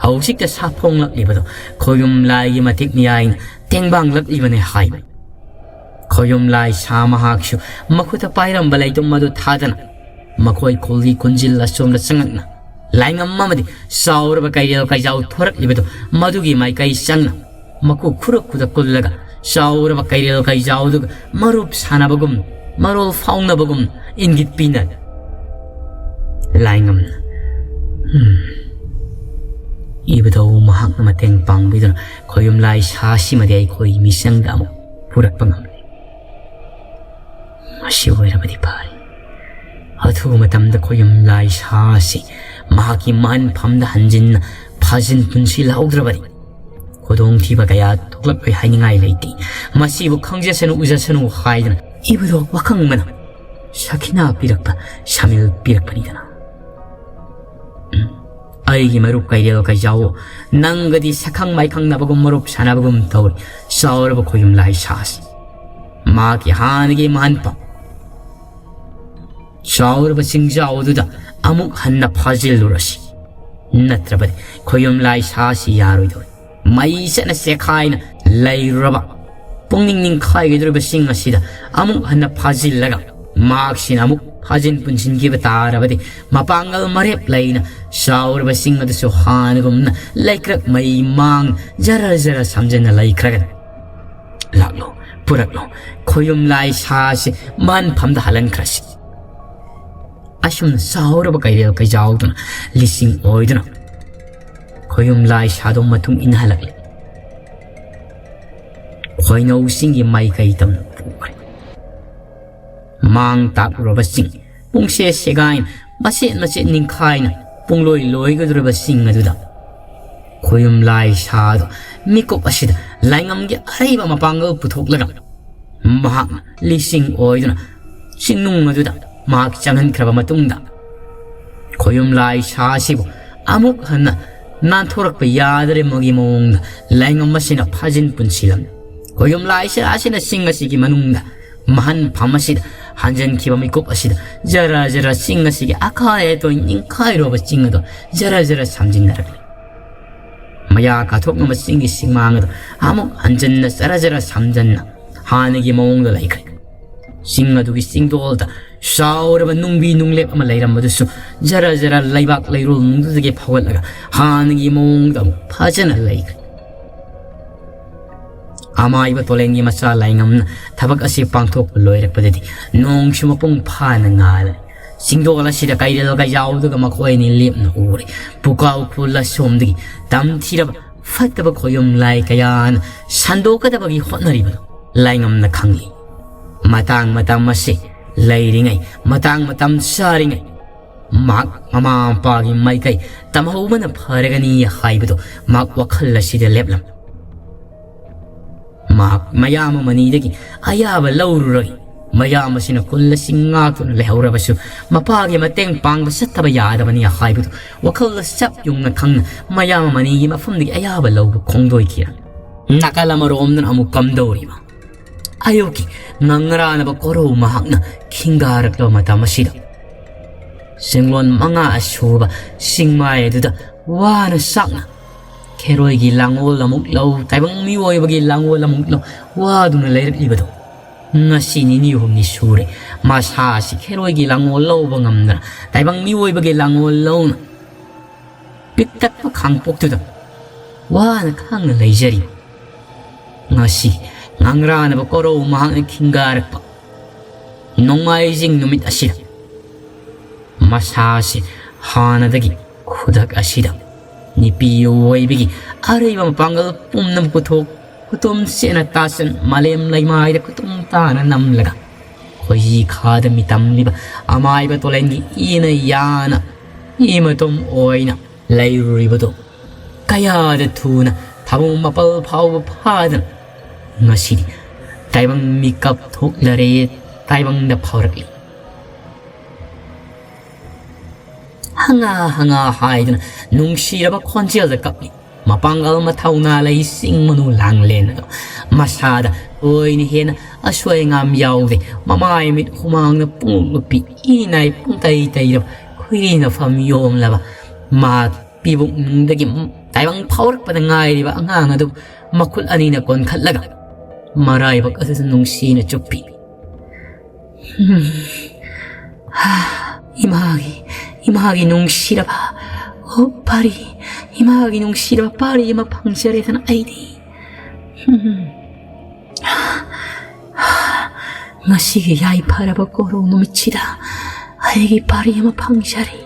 ꯍꯧꯖꯤꯛꯇ ꯁꯥ ꯐꯣꯡꯂꯛꯂꯤꯕꯗꯣ ꯈꯣꯌꯨꯝ ꯂꯥꯏꯒꯤ ꯃꯇꯤꯛ ꯃꯌꯥꯏꯅ ꯇꯦꯡꯕꯥꯡꯂꯛꯂꯤꯕꯅꯤ ꯍꯥꯏꯕ꯫ ꯈꯣꯌꯨꯝ ꯂꯥꯏ ꯁꯥ ꯃꯍꯥꯛꯁꯨ ꯃꯈꯨꯠꯇ ꯄꯥꯏꯔꯝꯕ ꯂꯩꯇꯨꯝ ꯑꯗꯨ ꯊꯥꯗꯅ ꯃꯈꯣꯏ ꯈꯨꯜꯒꯤ ꯀꯨꯟꯖꯤꯜ ꯑꯁꯣꯝꯗ ꯆꯪꯉꯛꯅ ꯂꯥꯏꯉꯝ ꯑꯃꯗꯤ ꯆꯥꯎꯔꯕ ꯀꯩꯔꯦꯜ ꯀꯩꯖꯥꯎ ꯊꯣꯔꯛꯂꯤꯕꯗꯨ ꯃꯗꯨꯒꯤ ꯃꯥꯏꯀꯩ ꯆꯪꯅ ꯃꯀꯨ ꯈꯨꯔꯛ ꯈꯨꯗ ꯀꯨꯜꯂꯒ ꯆꯥꯎꯔꯕ ꯀꯩꯔꯦꯜ ꯀꯩꯖꯥꯎꯗꯨꯒ ꯃꯔꯨꯞ ꯁꯥꯟꯅꯕꯒꯨꯝ ꯃꯔꯣꯜ ꯐꯥꯎꯅꯕꯒꯨꯝ ꯏꯪꯒꯤꯠ ꯄꯤꯅ ꯂꯥꯏꯉꯝꯅ ꯎꯝ, ꯏꯕꯨꯙꯧ ꯃꯍꯥꯛꯅ ꯃꯇꯦꯡ ꯄꯥꯡꯕꯤꯗꯨꯅ ꯈꯣꯌꯨꯝ ꯂꯥꯏ ꯁꯥꯁꯤꯃꯗꯤ ꯑꯩꯈꯣꯏ ꯃꯤꯆꯪꯗ ꯑꯃꯨꯛ ꯄꯨꯔꯛꯄ ꯉꯝꯂꯦ꯫ ꯃꯁꯤ ꯑꯣꯏꯔꯕꯗꯤ ꯐꯔꯦ꯫ ꯑꯊꯨꯕ ꯃꯇꯝꯗ ꯈꯣꯌꯨꯝ ꯂꯥꯏ ꯁꯥ ꯑꯁꯤ ꯃꯍꯥꯛꯀꯤ ꯃꯍꯟꯐꯝꯗ ꯍꯟꯖꯤꯟꯅ ꯐꯥꯖꯤꯟ ꯄꯨꯟꯁꯤꯜꯍꯧꯗ꯭ꯔꯕꯗꯤ ꯈꯨꯗꯣꯡꯊꯤꯕ ꯀꯌꯥ ꯊꯣꯛꯂꯛꯂꯣꯏ ꯍꯥꯏꯅꯤꯡꯉꯥꯏ ꯂꯩꯇꯦ꯫ ꯃꯁꯤꯕꯨ ꯈꯪꯖꯁꯅꯨ ꯎꯖꯁꯅꯨ ꯍꯥꯏꯗꯅ ꯏꯕꯨꯙꯧ ꯄꯥꯈꯪꯕꯅ ꯁꯈꯤꯅꯥ ꯄꯤꯔꯛꯄ ꯁꯥꯃꯤꯜ ꯄꯤꯔꯛꯄꯅꯤꯗꯅ꯫ ꯎꯝ꯫ ꯑꯩꯒꯤ ꯃꯔꯨꯞ ꯀꯩꯔꯦꯜ ꯀꯩꯖꯥꯎ, ꯅꯪꯒꯗꯤ ꯁꯛꯈꯪ ꯃꯥꯏꯈꯪꯅꯕꯒꯨꯝ ꯃꯔꯨꯞ ꯁꯥꯟꯅꯕꯒꯨꯝ ꯇꯧꯔꯤ꯫ ꯆꯥꯎꯔꯕ ꯈꯣꯌꯨꯝ ꯂꯥꯏ ꯁꯥꯁꯤ꯫ ꯃꯍꯥꯛꯀꯤ ꯍꯥꯟꯅꯒꯤ ꯃꯍꯟꯐꯝ ꯆꯥꯎꯔꯕ ꯆꯤꯡꯖꯥꯎ ꯑꯗꯨꯗ ꯑꯃꯨꯛ ꯍꯟꯅ ꯐꯥꯖꯤꯜꯂꯨꯔꯁꯤ꯫ ꯅꯠꯇ꯭ꯔꯕꯗꯤ ꯈꯣꯌꯨꯝ ꯂꯥꯏ ꯁꯥꯁꯤ ꯌꯥꯔꯣꯏꯗꯧꯔꯤ꯫ ꯃꯩ ꯆꯠꯅ ꯆꯦꯛꯈꯥꯏꯅ ꯂꯩꯔꯨꯔꯕ ꯄꯨꯛꯅꯤꯡ ꯅꯤꯡꯈꯥꯏꯒꯗꯧꯔꯤꯕꯁꯤꯡ ꯑꯁꯤꯗ ꯑꯃꯨꯛ ꯍꯟꯅ ꯐꯥꯖꯤꯜꯂꯒ ꯃꯍꯥꯛꯁꯤꯅ ꯑꯃꯨꯛ ꯐꯥꯖꯤꯟ ꯄꯨꯟꯁꯤꯟꯈꯤꯕ ꯇꯥꯔꯕꯗꯤ ꯃꯄꯥꯡꯒꯜ ꯃꯔꯦꯞ ꯂꯩꯅ ꯆꯥꯎꯔꯕꯁꯤꯡ ꯑꯗꯨꯁꯨ ꯍꯥꯟꯅꯒꯨꯝꯅ ꯂꯩꯀ꯭ꯔꯛ ꯃꯩ ꯃꯥꯡ ꯖꯔ ꯖꯔ ꯁꯝꯖꯟꯅ ꯂꯩꯈ꯭ꯔꯒꯅꯤ꯫ ꯂꯥꯛꯂꯣ, ꯄꯨꯔꯛꯂꯣ, ꯈꯣꯌꯨꯝ ꯂꯥꯏ ꯁꯥꯁꯤ ꯃꯍꯟꯐꯝꯗ ꯍꯜꯍꯟꯈ꯭ꯔꯁꯤ꯫ ꯑꯁꯨꯝꯅ ꯆꯥꯎꯔꯕ ꯀꯩꯔꯦꯜ ꯀꯩꯖꯥꯎꯗꯨꯅ ꯂꯤꯁꯤꯡ ꯑꯣꯏꯗꯨꯅ ꯈꯣꯌꯨꯝ ꯂꯥꯏ ꯁꯥꯗꯣ ꯃꯇꯨꯡ ꯏꯟꯅꯍꯜꯂꯛꯂꯦ꯫ ꯈꯣꯏꯅꯧꯁꯤꯡꯒꯤ ꯃꯥꯏꯀꯩ ꯇꯝꯅ ꯄꯨꯈ꯭ꯔꯦ꯫ ꯃꯥꯡ ꯇꯥꯛꯂꯨꯔꯕꯁꯤꯡ ꯄꯨꯡꯁꯦ ꯁꯦꯒꯥꯏꯅ ꯃꯆꯦꯠ ꯃꯆꯦꯠ ꯅꯤꯡꯈꯥꯏꯅ ꯄꯨꯡꯂꯣꯏ ꯂꯣꯏꯒꯗꯧꯔꯤꯕꯁꯤꯡ ꯑꯗꯨꯗ ꯈꯣꯌꯨꯝ ꯂꯥꯏ ꯁꯥꯗꯣ ꯃꯤꯀꯨꯞ ꯑꯁꯤꯗ ꯂꯥꯏꯉꯝꯒꯤ ꯑꯔꯩꯕ ꯃꯄꯥꯡꯒꯜ ꯄꯨꯊꯣꯛꯂꯒ ꯃꯍꯥꯛꯅ ꯂꯤꯁꯤꯡ ꯑꯣꯏꯗꯨꯅ ꯆꯤꯡꯅꯨꯡ ꯑꯗꯨꯗ ꯃꯍꯥꯛ ꯆꯪꯍꯟꯈ꯭ꯔꯕ ꯃꯇꯨꯡꯗ ꯈꯣꯌꯨꯝ ꯂꯥꯏ ꯁꯥ ꯑꯁꯤꯕꯨ ꯑꯃꯨꯛ ꯍꯟꯅ ꯅꯥꯟꯊꯣꯔꯛꯄ ꯌꯥꯗ꯭ꯔꯦ ꯃꯒꯤ ꯃꯑꯣꯡꯗ ꯂꯥꯏꯉꯝ ꯑꯁꯤꯅ ꯐꯥꯖꯤꯟ ꯄꯨꯟꯁꯤꯜꯂꯝꯃꯤ꯫ ꯈꯣꯌꯨꯝ ꯂꯥꯏ ꯁꯥ ꯑꯁꯤꯅ ꯆꯤꯡ ꯑꯁꯤꯒꯤ ꯃꯅꯨꯡꯗ ꯃꯍꯟꯐꯝ ꯑꯁꯤꯗ ꯍꯟꯖꯤꯟꯈꯤꯕ ꯃꯤꯀꯨꯞ ꯑꯁꯤꯗ ꯖꯔ ꯖꯔ ꯆꯤꯡ ꯑꯁꯤꯒꯤ ꯑꯀꯥꯏ ꯑꯇꯣꯏ ꯅꯤꯡꯈꯥꯏꯔꯨꯕ ꯆꯤꯡ ꯑꯗꯣ ꯖꯔ ꯖꯔ ꯁꯝꯖꯤꯟꯅꯔꯛꯂꯤ꯫ ꯃꯌꯥ ꯀꯥꯊꯣꯛꯅꯕ ꯆꯤꯡꯒꯤ ꯁꯤꯡꯃꯥꯡ ꯑꯗꯣ ꯑꯃꯨꯛ ꯍꯟꯖꯤꯟꯅ ꯖꯔ ꯖꯔ ꯁꯝꯖꯟꯅ ꯍꯥꯟꯅꯒꯤ ꯃꯑꯣꯡꯗ ꯂꯩꯈ꯭ꯔꯦ꯫ ꯆꯤꯡ ꯑꯗꯨꯒꯤ ꯆꯤꯡꯗꯣꯜꯗ ꯆꯥꯎꯔꯕ ꯅꯨꯡꯕꯤ ꯅꯨꯡꯂꯦꯞ ꯑꯃ ꯂꯩꯔꯝꯕꯗꯨꯁꯨ ꯖꯔ ꯖꯔ ꯂꯩꯕꯥꯛ ꯂꯩꯔꯣꯜ ꯅꯨꯡꯗꯨꯗꯒꯤ ꯐꯥꯎꯒꯠꯂꯒ ꯍꯥꯟꯅꯒꯤ ꯃꯑꯣꯡꯗ ꯑꯃꯨꯛ ꯐꯖꯅ ꯂꯩꯈ꯭ꯔꯦ꯫ ꯑꯃꯥꯏꯕ ꯇꯣꯂꯦꯟꯒꯤ ꯃꯆꯥ ꯂꯥꯏꯉꯝꯅ ꯊꯕꯛ ꯑꯁꯤ ꯄꯥꯡꯊꯣꯛꯄ ꯂꯣꯏꯔꯛꯄꯗꯗꯤ ꯅꯣꯡꯁꯨ ꯃꯄꯨꯡ ꯐꯥꯅ ꯉꯥꯜꯂꯦ꯫ ꯆꯤꯡꯗꯣꯜ ꯑꯁꯤꯗ ꯀꯩꯔꯦꯜ ꯀꯩꯖꯥꯎꯗꯨꯒ ꯃꯈꯣꯏ ꯑꯅꯤ ꯂꯦꯞꯅ ꯎꯔꯦ꯫ ꯄꯨꯀꯥꯎ ꯈꯨꯜ ꯑꯁꯣꯝꯗꯒꯤ ꯇꯝꯊꯤꯔꯕ ꯐꯠꯇꯕ ꯈꯣꯌꯨꯝ ꯂꯥꯏ ꯀꯌꯥꯅ ꯁꯟꯗꯣꯛꯀꯗꯕꯒꯤ ꯍꯣꯠꯅꯔꯤꯕꯗꯨ ꯂꯥꯏꯉꯝꯅ ꯈꯪꯂꯤ꯫ ꯃꯇꯥꯡ ꯃꯇꯝ ꯑꯁꯤ ꯂꯩꯔꯤꯉꯩ, ꯃꯇꯥꯡ ꯃꯇꯝ ꯆꯥꯔꯤꯉꯩ ꯃꯍꯥꯛ ꯃꯃꯥ ꯃꯄꯥꯒꯤ ꯃꯥꯏꯀꯩ ꯇꯝꯍꯧꯕꯅ ꯐꯔꯒꯅꯤ ꯍꯥꯏꯕꯗꯨ ꯃꯍꯥꯛ ꯋꯥꯈꯜ ꯑꯁꯤꯗ ꯂꯦꯞꯂꯝꯃꯤ꯫ ꯃꯍꯥꯛ ꯃꯌꯥꯝ ꯑꯃꯅꯤꯗꯒꯤ ꯑꯌꯥꯕ ꯂꯧꯔꯨꯔꯒ ꯃꯌꯥꯝ ꯑꯁꯤꯅ ꯈꯨꯜ ꯑꯁꯤ ꯉꯥꯛꯇꯨꯅ ꯂꯩꯍꯧꯔꯕꯁꯨ ꯃꯄꯥꯒꯤ ꯃꯇꯦꯡ ꯄꯥꯡꯕ ꯆꯠꯇꯕ ꯌꯥꯗꯕꯅꯤ ꯍꯥꯏꯕꯗꯨ ꯋꯥꯈꯜꯗ ꯆꯞ ꯌꯨꯡꯅ ꯈꯪꯅ ꯃꯌꯥꯝ ꯑꯃꯅꯤꯒꯤ ꯃꯐꯝꯗꯒꯤ ꯑꯌꯥꯕ ꯂꯧꯕ ꯈꯣꯡꯗꯣꯏꯈꯤꯔꯝꯃꯤ꯫ ꯅꯥꯀꯜ ꯑꯃꯔꯣꯝꯗꯅ ꯑꯃꯨꯛ ꯀꯝꯗꯧꯔꯤꯕ? ꯑꯌꯨꯛꯀꯤ ꯉꯪꯔꯥꯅꯕ ꯀꯣꯔꯧ ꯃꯍꯥꯛꯅ ꯈꯤꯡꯒꯥꯔꯛꯂꯕ ꯃꯇꯝ ꯑꯁꯤꯗ ꯆꯤꯡꯂꯣꯟ ꯃꯉꯥ ꯁꯨꯕ ꯆꯤꯡꯃꯥꯏ ꯑꯗꯨꯗ ꯋꯥꯅ ꯁꯥꯛꯅ ꯈꯦꯔꯣꯏꯒꯤ ꯂꯥꯡꯑꯣꯜ ꯑꯃꯨꯛ ꯂꯧ, ꯇꯥꯏꯕꯪ ꯃꯤꯑꯣꯏꯕꯒꯤ ꯂꯥꯡꯑꯣꯜ ꯑꯃꯨꯛ ꯂꯧ ꯋꯥꯗꯨꯅ ꯂꯩꯔꯛꯂꯤꯕꯗꯣ꯫ ꯉꯁꯤ ꯅꯤꯅꯤ ꯍꯨꯝꯅꯤ ꯁꯨꯔꯦ ꯃꯁꯥꯁꯤ ꯈꯦꯔꯣꯏꯒꯤ ꯂꯥꯡꯑꯣꯜ ꯂꯧꯕ ꯉꯝꯗꯅ, ꯇꯥꯏꯕꯪ ꯃꯤꯑꯣꯏꯕꯒꯤ ꯂꯥꯡꯑꯣꯜ ꯂꯧꯅ ꯄꯤꯛꯇꯛꯄ ꯈꯥꯡꯄꯣꯛꯇꯨꯗ ꯋꯥꯅ ꯈꯥꯡꯅ ꯂꯩꯖꯔꯤ꯫ ꯉꯁꯤ ꯉꯥꯡꯔꯥꯅꯕ ꯀꯣꯔꯧ ꯃꯍꯥꯛꯅ ꯈꯤꯡꯒꯥꯔꯛꯄ ꯅꯣꯡꯃꯥꯏꯖꯤꯡ ꯅꯨꯃꯤꯠ ꯑꯁꯤꯗ ꯃꯁꯥꯁꯤ ꯍꯥꯟꯅꯗꯒꯤ ꯈꯨꯗꯛ ꯑꯁꯤꯗ ꯅꯨꯄꯤ ꯑꯣꯏꯕꯒꯤ ꯑꯔꯩꯕ ꯃꯄꯥꯡꯒꯜ ꯄꯨꯝꯅꯃꯛ ꯄꯨꯊꯣꯛ, ꯈꯨꯇꯨꯝ ꯆꯦꯠꯅ ꯇꯥꯁꯤꯟ ꯃꯥꯂꯦꯝ ꯂꯩꯃꯥꯏꯗ ꯈꯨꯇꯨꯝ ꯇꯥꯅ ꯅꯝꯂꯒ ꯈꯣꯏꯖꯤ ꯈꯥꯗ ꯃꯤꯇꯝꯂꯤꯕ ꯑꯃꯥꯏꯕ ꯇꯣꯂꯦꯟꯒꯤ ꯏꯅ ꯌꯥꯅ ꯏꯃꯇꯣꯝ ꯑꯣꯏꯅ ꯂꯩꯔꯨꯔꯤꯕꯗꯨ ꯀꯌꯥꯗ ꯊꯨꯅ ꯊꯥꯕꯨꯡ ꯃꯄꯜ ꯐꯥꯎꯕ ꯐꯥꯗꯅ ꯉꯁꯤꯗꯤ ꯇꯥꯏꯕꯪ ꯃꯤꯀꯞ ꯊꯣꯛꯂꯔꯦ, ꯇꯥꯏꯕꯪꯗ ꯐꯥꯎꯔꯛꯂꯤ꯫ ꯍꯉꯥ ꯍꯉꯥ ꯍꯥꯏꯗꯨꯅ ꯅꯨꯡꯁꯤꯔꯕ ꯈꯣꯟꯖꯦꯜꯗ ꯀꯞꯂꯤ꯫ ꯃꯄꯥꯡꯒꯜ ꯃꯊꯧꯅꯥ ꯂꯩ ꯆꯤꯡ ꯃꯅꯨ ꯂꯥꯡꯂꯦꯟ ꯑꯗꯣ ꯃꯁꯥꯗ ꯑꯣꯏꯅ ꯍꯦꯟꯅ ꯑꯁꯣꯏ ꯑꯉꯥꯝ ꯌꯥꯎꯗꯦ꯫ ꯃꯃꯥꯏ ꯃꯤꯠ ꯍꯨꯃꯥꯡꯅ ꯄꯨꯡꯂꯨꯞ ꯂꯨꯞꯄꯤ, ꯏꯅꯥꯏ ꯄꯨꯡꯇꯩ ꯇꯩꯔꯕ ꯈꯨꯏꯔꯤ ꯅꯐꯝ ꯌꯣꯝꯂꯕ ꯃꯥ ꯄꯤꯕꯨꯛꯅꯨꯡꯗꯒꯤ ꯇꯥꯏꯕꯪ ꯐꯥꯎꯔꯛꯄꯗ ꯉꯥꯏꯔꯤꯕ ꯑꯉꯥꯡ ꯑꯗꯨ ꯃꯈꯨꯠ ꯑꯅꯤꯅ ꯀꯣꯟꯈꯠꯂꯒ ꯃꯔꯥꯏꯕꯛ ꯑꯗꯨꯗ ꯅꯨꯡꯁꯤꯅ ꯆꯨꯞꯄꯤ꯫ ꯏꯃꯥꯒꯤ, ꯏꯃꯥꯒꯤ ꯅꯨꯡꯁꯤꯔꯕ, ꯑꯣ ꯄꯥꯔꯤ, ꯏꯃꯥꯒꯤ ꯅꯨꯡꯁꯤꯔꯕ ꯄꯥꯔꯤ ꯑꯃ ꯐꯪꯖꯔꯦꯗꯅ ꯑꯩꯗꯤ꯫ ꯉꯁꯤꯒꯤ ꯌꯥꯏꯐꯔꯕ ꯀꯣꯔꯧ ꯅꯨꯃꯤꯠꯁꯤꯗ ꯑꯩꯒꯤ ꯄꯥꯔꯤ ꯑꯃ ꯐꯪꯖꯔꯦ꯫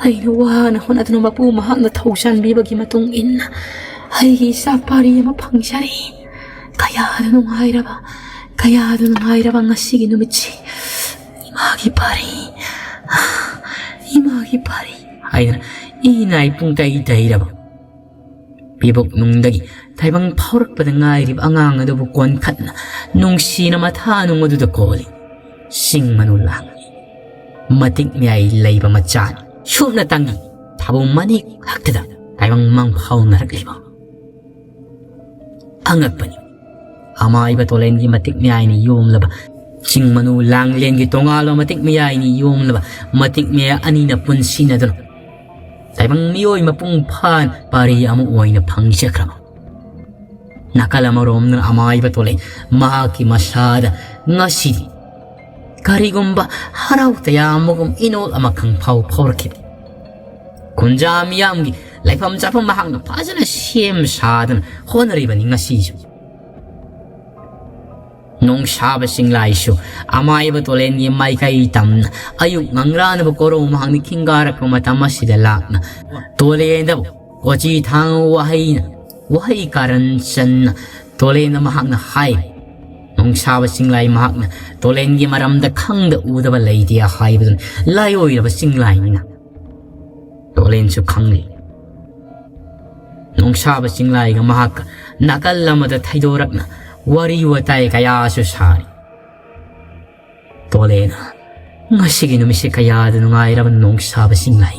ꯑꯩꯅ ꯋꯥꯅ ꯍꯣꯠꯅꯗꯨꯅ ꯃꯄꯨ ꯃꯍꯥꯛꯅ ꯊꯧꯖꯥꯟꯕꯤꯕꯒꯤ ꯃꯇꯨꯡ ꯏꯟꯅ ꯑꯩꯒꯤ ꯏꯆꯥ ꯄꯥꯔꯤ ꯑꯃ ꯐꯪꯖꯔꯦ꯫ ꯀꯌꯥꯗ ꯅꯨꯡꯉꯥꯏꯔꯕ, ꯀꯌꯥꯗ ꯅꯨꯡꯉꯥꯏꯔꯕ ꯉꯁꯤꯒꯤ ꯅꯨꯃꯤꯠꯁꯤ꯫ ꯏꯃꯥꯒꯤ ꯄꯥꯔꯤ, ꯏꯃꯥꯒꯤ ꯄꯥꯔꯤ ꯍꯥꯏꯗꯅ ꯏꯅꯥꯏ ꯄꯨꯡꯇꯩ ꯇꯩꯔꯕ ꯄꯤꯕꯨꯛꯅꯨꯡꯗꯒꯤ ꯇꯥꯏꯕꯪ ꯐꯥꯎꯔꯛꯄꯗ ꯉꯥꯏꯔꯤꯕ ꯑꯉꯥꯡ ꯑꯗꯨꯕꯨ ꯀꯣꯟꯈꯠꯅ ꯅꯨꯡꯁꯤꯅ ꯃꯊꯥꯅꯨꯡ ꯑꯗꯨꯗ ꯀꯣꯜꯂꯤ꯫ ꯆꯤꯡ ꯃꯅꯨ ꯂꯥꯡꯂꯤ꯫ ꯃꯇꯤꯛ ꯃꯌꯥꯏ ꯂꯩꯕ ꯃꯆꯥꯅꯤ꯫ ꯁꯨꯞꯅ ꯇꯪꯒꯤ ꯊꯥꯕꯨꯡ ꯃꯅꯤꯡ ꯈꯛꯇꯗ ꯇꯥꯏꯕꯪ ꯃꯪ ꯐꯥꯎꯅꯔꯛꯂꯤꯕ꯫ ꯑꯉꯛꯄꯅꯤ꯫ ꯑꯃꯥꯏꯕ ꯇꯣꯂꯦꯟꯒꯤ ꯃꯇꯤꯛ ꯃꯌꯥꯏꯅ ꯌꯣꯝꯂꯕ, ꯆꯤꯡ ꯃꯅꯨ ꯂꯥꯡꯂꯦꯟꯒꯤ ꯇꯣꯉꯥꯟꯕ ꯃꯇꯤꯛ ꯃꯌꯥꯏꯅ ꯌꯣꯝꯂꯕ, ꯃꯇꯤꯛ ꯃꯌꯥꯏ ꯑꯅꯤꯅ ꯄꯨꯟꯁꯤꯟꯅꯗꯨꯅ ꯇꯥꯏꯕꯪ ꯃꯤꯑꯣꯏ ꯃꯄꯨꯡ ꯐꯥꯅ ꯄꯥꯔꯤ ꯑꯃ ꯑꯣꯏꯅ ꯐꯪꯖꯈ꯭ꯔꯕ꯫ ꯅꯥꯀꯜ ꯑꯃꯔꯣꯝꯗꯅ ꯑꯃꯥꯏꯕ ꯇꯣꯂꯦꯟ ꯃꯍꯥꯛꯀꯤ ꯃꯁꯥꯗ ꯉꯁꯤꯗꯤ ꯀꯔꯤꯒꯨꯝꯕ ꯍꯔꯥꯎ ꯇꯌꯥꯝꯕꯒꯨꯝ ꯏꯅꯣꯜ ꯑꯃꯈꯪ ꯐꯥꯎ ꯐꯥꯎꯔꯛꯈꯤꯗꯦ꯫ ꯈꯨꯟꯖꯥ ꯃꯤꯌꯥꯝꯒꯤ ꯂꯩꯐꯝ ꯆꯥꯐꯝ ꯃꯍꯥꯛꯅ ꯐꯖꯅ ꯁꯦꯝ ꯁꯥꯗꯅ ꯍꯣꯠꯅꯔꯤꯕꯅꯤ ꯉꯁꯤꯁꯨ꯫ ꯅꯣꯡꯁꯥꯕ ꯆꯤꯡꯂꯥꯏꯁꯨ ꯑꯃꯥꯏꯕ ꯇꯣꯂꯦꯟꯒꯤ ꯃꯥꯏꯀꯩ ꯇꯝꯅ ꯑꯌꯨꯛ ꯉꯪꯔꯥꯅꯕ ꯀꯣꯔꯧ ꯃꯍꯥꯛꯅ ꯈꯤꯡꯒꯥꯔꯛꯄ ꯃꯇꯝ ꯑꯁꯤꯗ ꯂꯥꯛꯅ ꯇꯣꯂꯦꯟꯗꯕꯨ ꯀꯣꯆꯤ ꯊꯥꯡ ꯋꯥꯍꯩꯅ, ꯋꯥꯍꯩ ꯀꯥꯔꯟ ꯆꯟꯅ ꯇꯣꯂꯦꯟꯗ ꯃꯍꯥꯛꯅ ꯍꯥꯏ꯫ ꯅꯣꯡꯁꯥꯕ ꯆꯤꯡꯂꯥꯏ ꯃꯍꯥꯛꯅ ꯇꯣꯂꯦꯟꯒꯤ ꯃꯔꯝꯗ ꯈꯪꯗ ꯎꯗꯕ ꯂꯩꯇꯦ ꯍꯥꯏꯕꯗꯨꯅ ꯂꯥꯏꯑꯣꯏꯔꯕ ꯆꯤꯡꯂꯥꯏꯅꯤꯅ ꯇꯣꯂꯦꯟꯁꯨ ꯈꯪꯂꯤ꯫ ꯅꯣꯡꯁꯥꯕ ꯆꯤꯡꯂꯥꯏꯒ ꯃꯍꯥꯛꯀ ꯅꯥꯀꯜ ꯑꯃꯗ ꯊꯩꯗꯣꯔꯛꯅ ꯋꯥꯔꯤ ꯋꯥꯇꯥꯏ ꯀꯌꯥꯁꯨ ꯁꯥꯔꯤ꯫ ꯇꯣꯂꯦꯅ ꯉꯁꯤꯒꯤ ꯅꯨꯃꯤꯠꯁꯦ ꯀꯌꯥꯗ ꯅꯨꯡꯉꯥꯏꯔꯕ ꯅꯣꯡꯁꯥꯕ ꯆꯤꯡꯂꯥꯏ꯫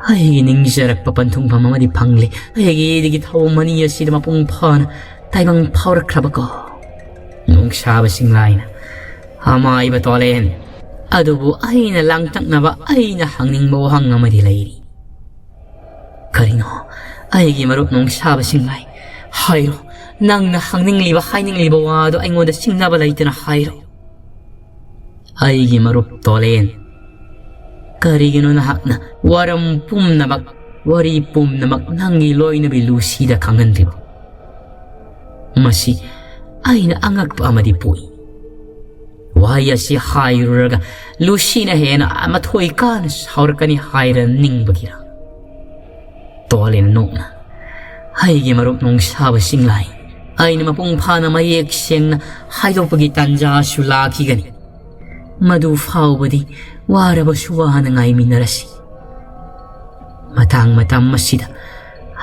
ꯑꯩꯒꯤ ꯅꯤꯡꯖꯔꯛꯄ ꯄꯟꯊꯨꯡꯐꯝ ꯑꯃꯗꯤ ꯐꯪꯂꯦ꯫ ꯑꯩꯒꯤ ꯏꯗꯤꯒꯤ ꯊꯧ ꯃꯅꯤ ꯑꯁꯤꯗ ꯃꯄꯨꯡ ꯐꯥꯅ ꯇꯥꯏꯕꯪ ꯐꯥꯎꯔꯛꯈ꯭ꯔꯕꯀꯣ꯫ ꯅꯣꯡꯁꯥꯕ ꯆꯤꯡꯂꯥꯏꯅ ꯑꯃꯥꯏꯕ ꯇꯣꯂꯦꯟ꯫ ꯑꯗꯨꯕꯨ ꯑꯩꯅ ꯂꯥꯡꯇꯛꯅꯕ ꯑꯩꯅ ꯍꯪꯅꯤꯡꯕ ꯋꯥꯍꯪ ꯑꯃꯗꯤ ꯂꯩꯔꯤ꯫ ꯀꯔꯤꯅꯣ? ꯑꯩꯒꯤ ꯃꯔꯨꯞ ꯅꯣꯡꯁꯥꯕ ꯆꯤꯡꯂꯥꯏ꯫ ꯍꯥꯏꯔꯣ꯫ ꯅꯪꯅ ꯍꯪꯅꯤꯡꯂꯤꯕ ꯍꯥꯏꯅꯤꯡꯂꯤꯕ ꯋꯥꯗꯣ ꯑꯩꯉꯣꯟꯗ ꯆꯤꯡꯅꯕ ꯂꯩꯇꯅ ꯍꯥꯏꯔꯣ꯫ ꯑꯩꯒꯤ ꯃꯔꯨꯞ ꯇꯣꯂꯦꯟ꯫ ꯀꯔꯤꯒꯤꯅꯣ ꯅꯍꯥꯛꯅ ꯋꯥꯔꯝ ꯄꯨꯝꯅꯃꯛ, ꯋꯥꯔꯤ ꯄꯨꯝꯅꯃꯛ ꯅꯪꯒꯤ ꯂꯣꯏꯅꯕꯤ ꯂꯨꯁꯤꯗ ꯈꯪꯍꯟꯗ꯭ꯔꯤꯕ? ꯃꯁꯤ ꯑꯩꯅ ꯑꯉꯛꯄ ꯑꯃꯗꯤ ꯄꯣꯛꯏ꯫ ꯋꯥꯍꯩ ꯑꯁꯤ ꯍꯥꯏꯔꯨꯔꯒ ꯂꯨꯁꯤꯅ ꯍꯦꯟꯅ ꯃꯊꯣꯏ ꯀꯥꯅ ꯁꯥꯎꯔꯛꯀꯅꯤ ꯍꯥꯏꯔ ꯅꯤꯡꯕꯒꯤꯔ? ꯇꯣꯂꯦꯟ ꯅꯣꯛꯅ, ꯑꯩꯒꯤ ꯃꯔꯨꯞ ꯅꯣꯡꯁꯥꯕ ꯆꯤꯡꯂꯥꯏ, ꯑꯩꯅ ꯃꯄꯨꯡ ꯐꯥꯅ ꯃꯌꯦꯛ ꯁꯦꯡꯅ ꯍꯥꯏꯗꯣꯛꯄꯒꯤ ꯇꯥꯟꯖꯥꯁꯨ ꯂꯥꯛꯈꯤꯒꯅꯤ꯫ ꯃꯗꯨ ꯐꯥꯎꯕꯗꯤ ꯋꯥꯔꯕꯁꯨ ꯋꯥꯅ ꯉꯥꯏꯃꯤꯟꯅꯔꯁꯤ꯫ ꯃꯇꯥꯡ ꯃꯇꯝ ꯑꯁꯤꯗ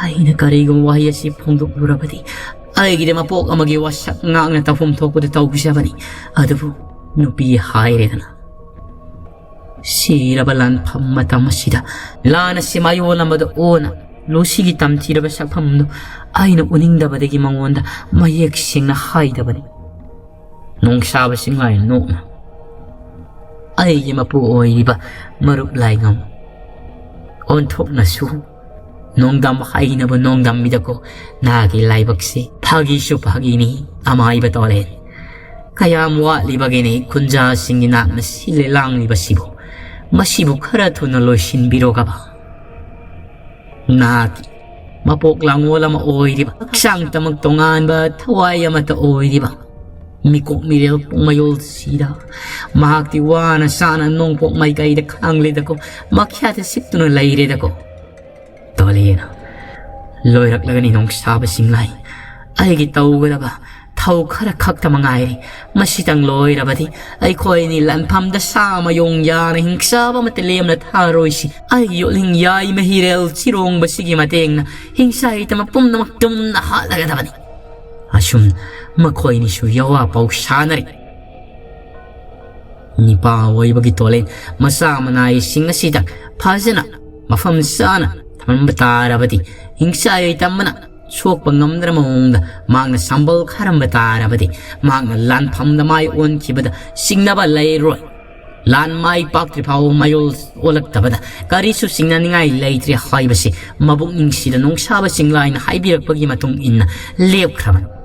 ꯑꯩꯅ ꯀꯔꯤꯒꯨꯝꯕ ꯋꯥꯍꯩ ꯑꯁꯤ ꯐꯣꯡꯗꯣꯛꯂꯨꯔꯕꯗꯤ ꯑꯩꯒꯤꯗꯤ ꯃꯄꯣꯛ ꯑꯃꯒꯤ ꯋꯥꯁꯛ ꯉꯥꯛꯅ ꯇꯧꯐꯝ ꯊꯣꯛꯄꯗꯨ ꯇꯧꯖꯕꯅꯤ꯫ ꯑꯗꯨꯕꯨ ꯅꯨꯄꯤ ꯍꯥꯏꯔꯦꯗꯅ꯫ ꯁꯤꯔꯕ ꯂꯥꯟꯐꯝ ꯃꯇꯝ ꯑꯁꯤꯗ ꯂꯥꯟ ꯑꯁꯤ ꯃꯥꯌꯣꯜ ꯑꯃꯗ ꯑꯣꯟꯅ ꯂꯨꯁꯤꯒꯤ ꯇꯝꯊꯤꯔꯕ ꯁꯛꯐꯝꯗꯨ ꯑꯩꯅ ꯎꯅꯤꯡꯗꯕꯗꯒꯤ ꯃꯉꯣꯟꯗ ꯃꯌꯦꯛ ꯁꯦꯡꯅ ꯍꯥꯏꯗꯕꯅꯤ꯫ ꯅꯣꯡꯁꯥꯕ ꯆꯤꯡꯂꯥꯏ ꯅꯣꯛꯅ, ꯑꯩꯒꯤ ꯃꯄꯨ ꯑꯣꯏꯔꯤꯕ ꯃꯔꯨꯞ ꯂꯥꯏꯉꯝ, ꯑꯣꯟꯊꯣꯛꯅꯁꯨ ꯅꯣꯡꯗꯝ ꯍꯩꯅꯕ ꯅꯣꯡꯗꯝꯕꯤꯗꯀꯣ, ꯅꯍꯥꯛꯀꯤ ꯂꯥꯏꯕꯛꯁꯤ ꯐꯥꯒꯤꯁꯨ ꯐꯥꯒꯤꯅꯤ, ꯑꯃꯥꯏꯕ ꯇꯣꯂꯦꯟ꯫ ꯀꯌꯥꯝ ꯋꯥꯠꯂꯤꯕꯒꯦꯅꯦ ꯈꯨꯟꯖꯥꯁꯤꯡꯒꯤ ꯅꯥꯛꯅ ꯁꯤꯜꯂꯦ ꯂꯥꯡꯂꯤꯕꯁꯤꯕꯨ? ꯃꯁꯤꯕꯨ ꯈꯔ ꯊꯨꯅ ꯂꯣꯏꯁꯤꯟꯕꯤꯔꯣꯒꯕ꯫ ꯅꯍꯥꯛꯀꯤ ꯃꯄꯣꯛ ꯂꯥꯡꯑꯣꯜ ꯑꯃ ꯑꯣꯏꯔꯤꯕ, ꯍꯛꯆꯥꯡꯇꯃꯛ ꯇꯣꯉꯥꯟꯕ ꯊꯋꯥꯏ ꯑꯃꯠꯇ ꯑꯣꯏꯔꯤꯕ ꯃꯤꯀꯣꯛ ꯃꯤꯔꯦꯜ ꯄꯨꯡꯃꯌꯣꯜꯁꯤꯗ ꯃꯍꯥꯛꯇꯤ ꯋꯥꯅ ꯁꯥꯅ ꯅꯣꯡꯄꯣꯛ ꯃꯥꯏꯀꯩꯗ ꯈꯥꯡꯂꯦꯗꯀꯣ, ꯃꯈ꯭ꯌꯥꯠꯇ ꯁꯤꯞꯇꯨꯅ ꯂꯩꯔꯦꯗꯀꯣ꯫ ꯇꯣꯂꯦꯅ ꯂꯣꯏꯔꯛꯂꯒꯅꯤ ꯅꯣꯡꯁꯥꯕ ꯆꯤꯡꯂꯥꯏ꯫ ꯑꯩꯒꯤ ꯇꯧꯒꯗꯕ ꯊꯧ ꯈꯔ ꯈꯛꯇ ꯃꯉꯥꯏꯔꯦ꯫ ꯃꯁꯤꯇꯪ ꯂꯣꯏꯔꯕꯗꯤ ꯑꯩꯈꯣꯏꯅꯤ ꯂꯥꯟꯐꯝꯗ ꯁꯥ ꯃꯌꯣꯡ ꯌꯥꯅ ꯍꯤꯡꯆꯥꯕ ꯑꯃꯠꯇ ꯂꯦꯝꯅ ꯊꯥꯔꯣꯏꯁꯤ꯫ ꯑꯩꯒꯤ ꯌꯣꯠꯂꯤꯡ ꯌꯥꯏ ꯃꯍꯤꯔꯦꯜ ꯆꯤꯔꯣꯡꯕꯁꯤꯒꯤ ꯃꯇꯦꯡꯅ ꯍꯤꯡꯆꯥꯏ ꯇꯝꯕ ꯄꯨꯝꯅꯃꯛ ꯇꯨꯝꯅ ꯍꯥꯠꯂꯒꯗꯕꯅꯤ꯫ ꯑꯁꯨꯝ ꯃꯈꯣꯏꯅꯤꯁꯨ ꯌꯋꯥ ꯄꯥꯎ ꯁꯥꯟꯅꯔꯤ꯫ ꯅꯤꯄꯥ ꯑꯣꯏꯕꯒꯤ ꯇꯣꯂꯦꯟ ꯃꯆꯥ ꯃꯅꯥꯏꯁꯤꯡ ꯑꯁꯤꯗ ꯐꯖꯅ ꯃꯐꯝ ꯆꯥꯅ ꯊꯝꯂꯝꯕ ꯇꯥꯔꯕꯗꯤ, ꯍꯤꯡꯆꯥꯏ ꯇꯝꯕꯅ ꯁꯣꯛꯄ ꯉꯝꯗ꯭ꯔ ꯃꯑꯣꯡꯗ ꯃꯍꯥꯛꯅ ꯁꯝꯕꯜ ꯈꯥꯔꯝꯕ ꯇꯥꯔꯕꯗꯤ, ꯃꯍꯥꯛꯅ ꯂꯥꯟꯐꯝꯗ ꯃꯥꯏ ꯑꯣꯟꯈꯤꯕꯗ ꯆꯤꯡꯅꯕ ꯂꯩꯔꯣꯏ꯫ ꯂꯥꯟ ꯃꯥꯏ ꯄꯥꯛꯇ꯭ꯔꯤ ꯐꯥꯎꯕ ꯃꯌꯣꯜ ꯑꯣꯜꯂꯛꯇꯕꯗ ꯀꯔꯤꯁꯨ ꯆꯤꯡꯅꯅꯤꯡꯉꯥꯏ ꯂꯩꯇ꯭ꯔꯦ ꯍꯥꯏꯕꯁꯤ ꯃꯕꯨꯛꯅꯤꯡꯁꯤꯗ ꯅꯣꯡꯁꯥꯕ ꯆꯤꯡꯂꯥꯏꯅ ꯍꯥꯏꯕꯤꯔꯛꯄꯒꯤ ꯃꯇꯨꯡ ꯏꯟꯅ ꯂꯦꯞꯈ꯭ꯔꯕꯅꯤ꯫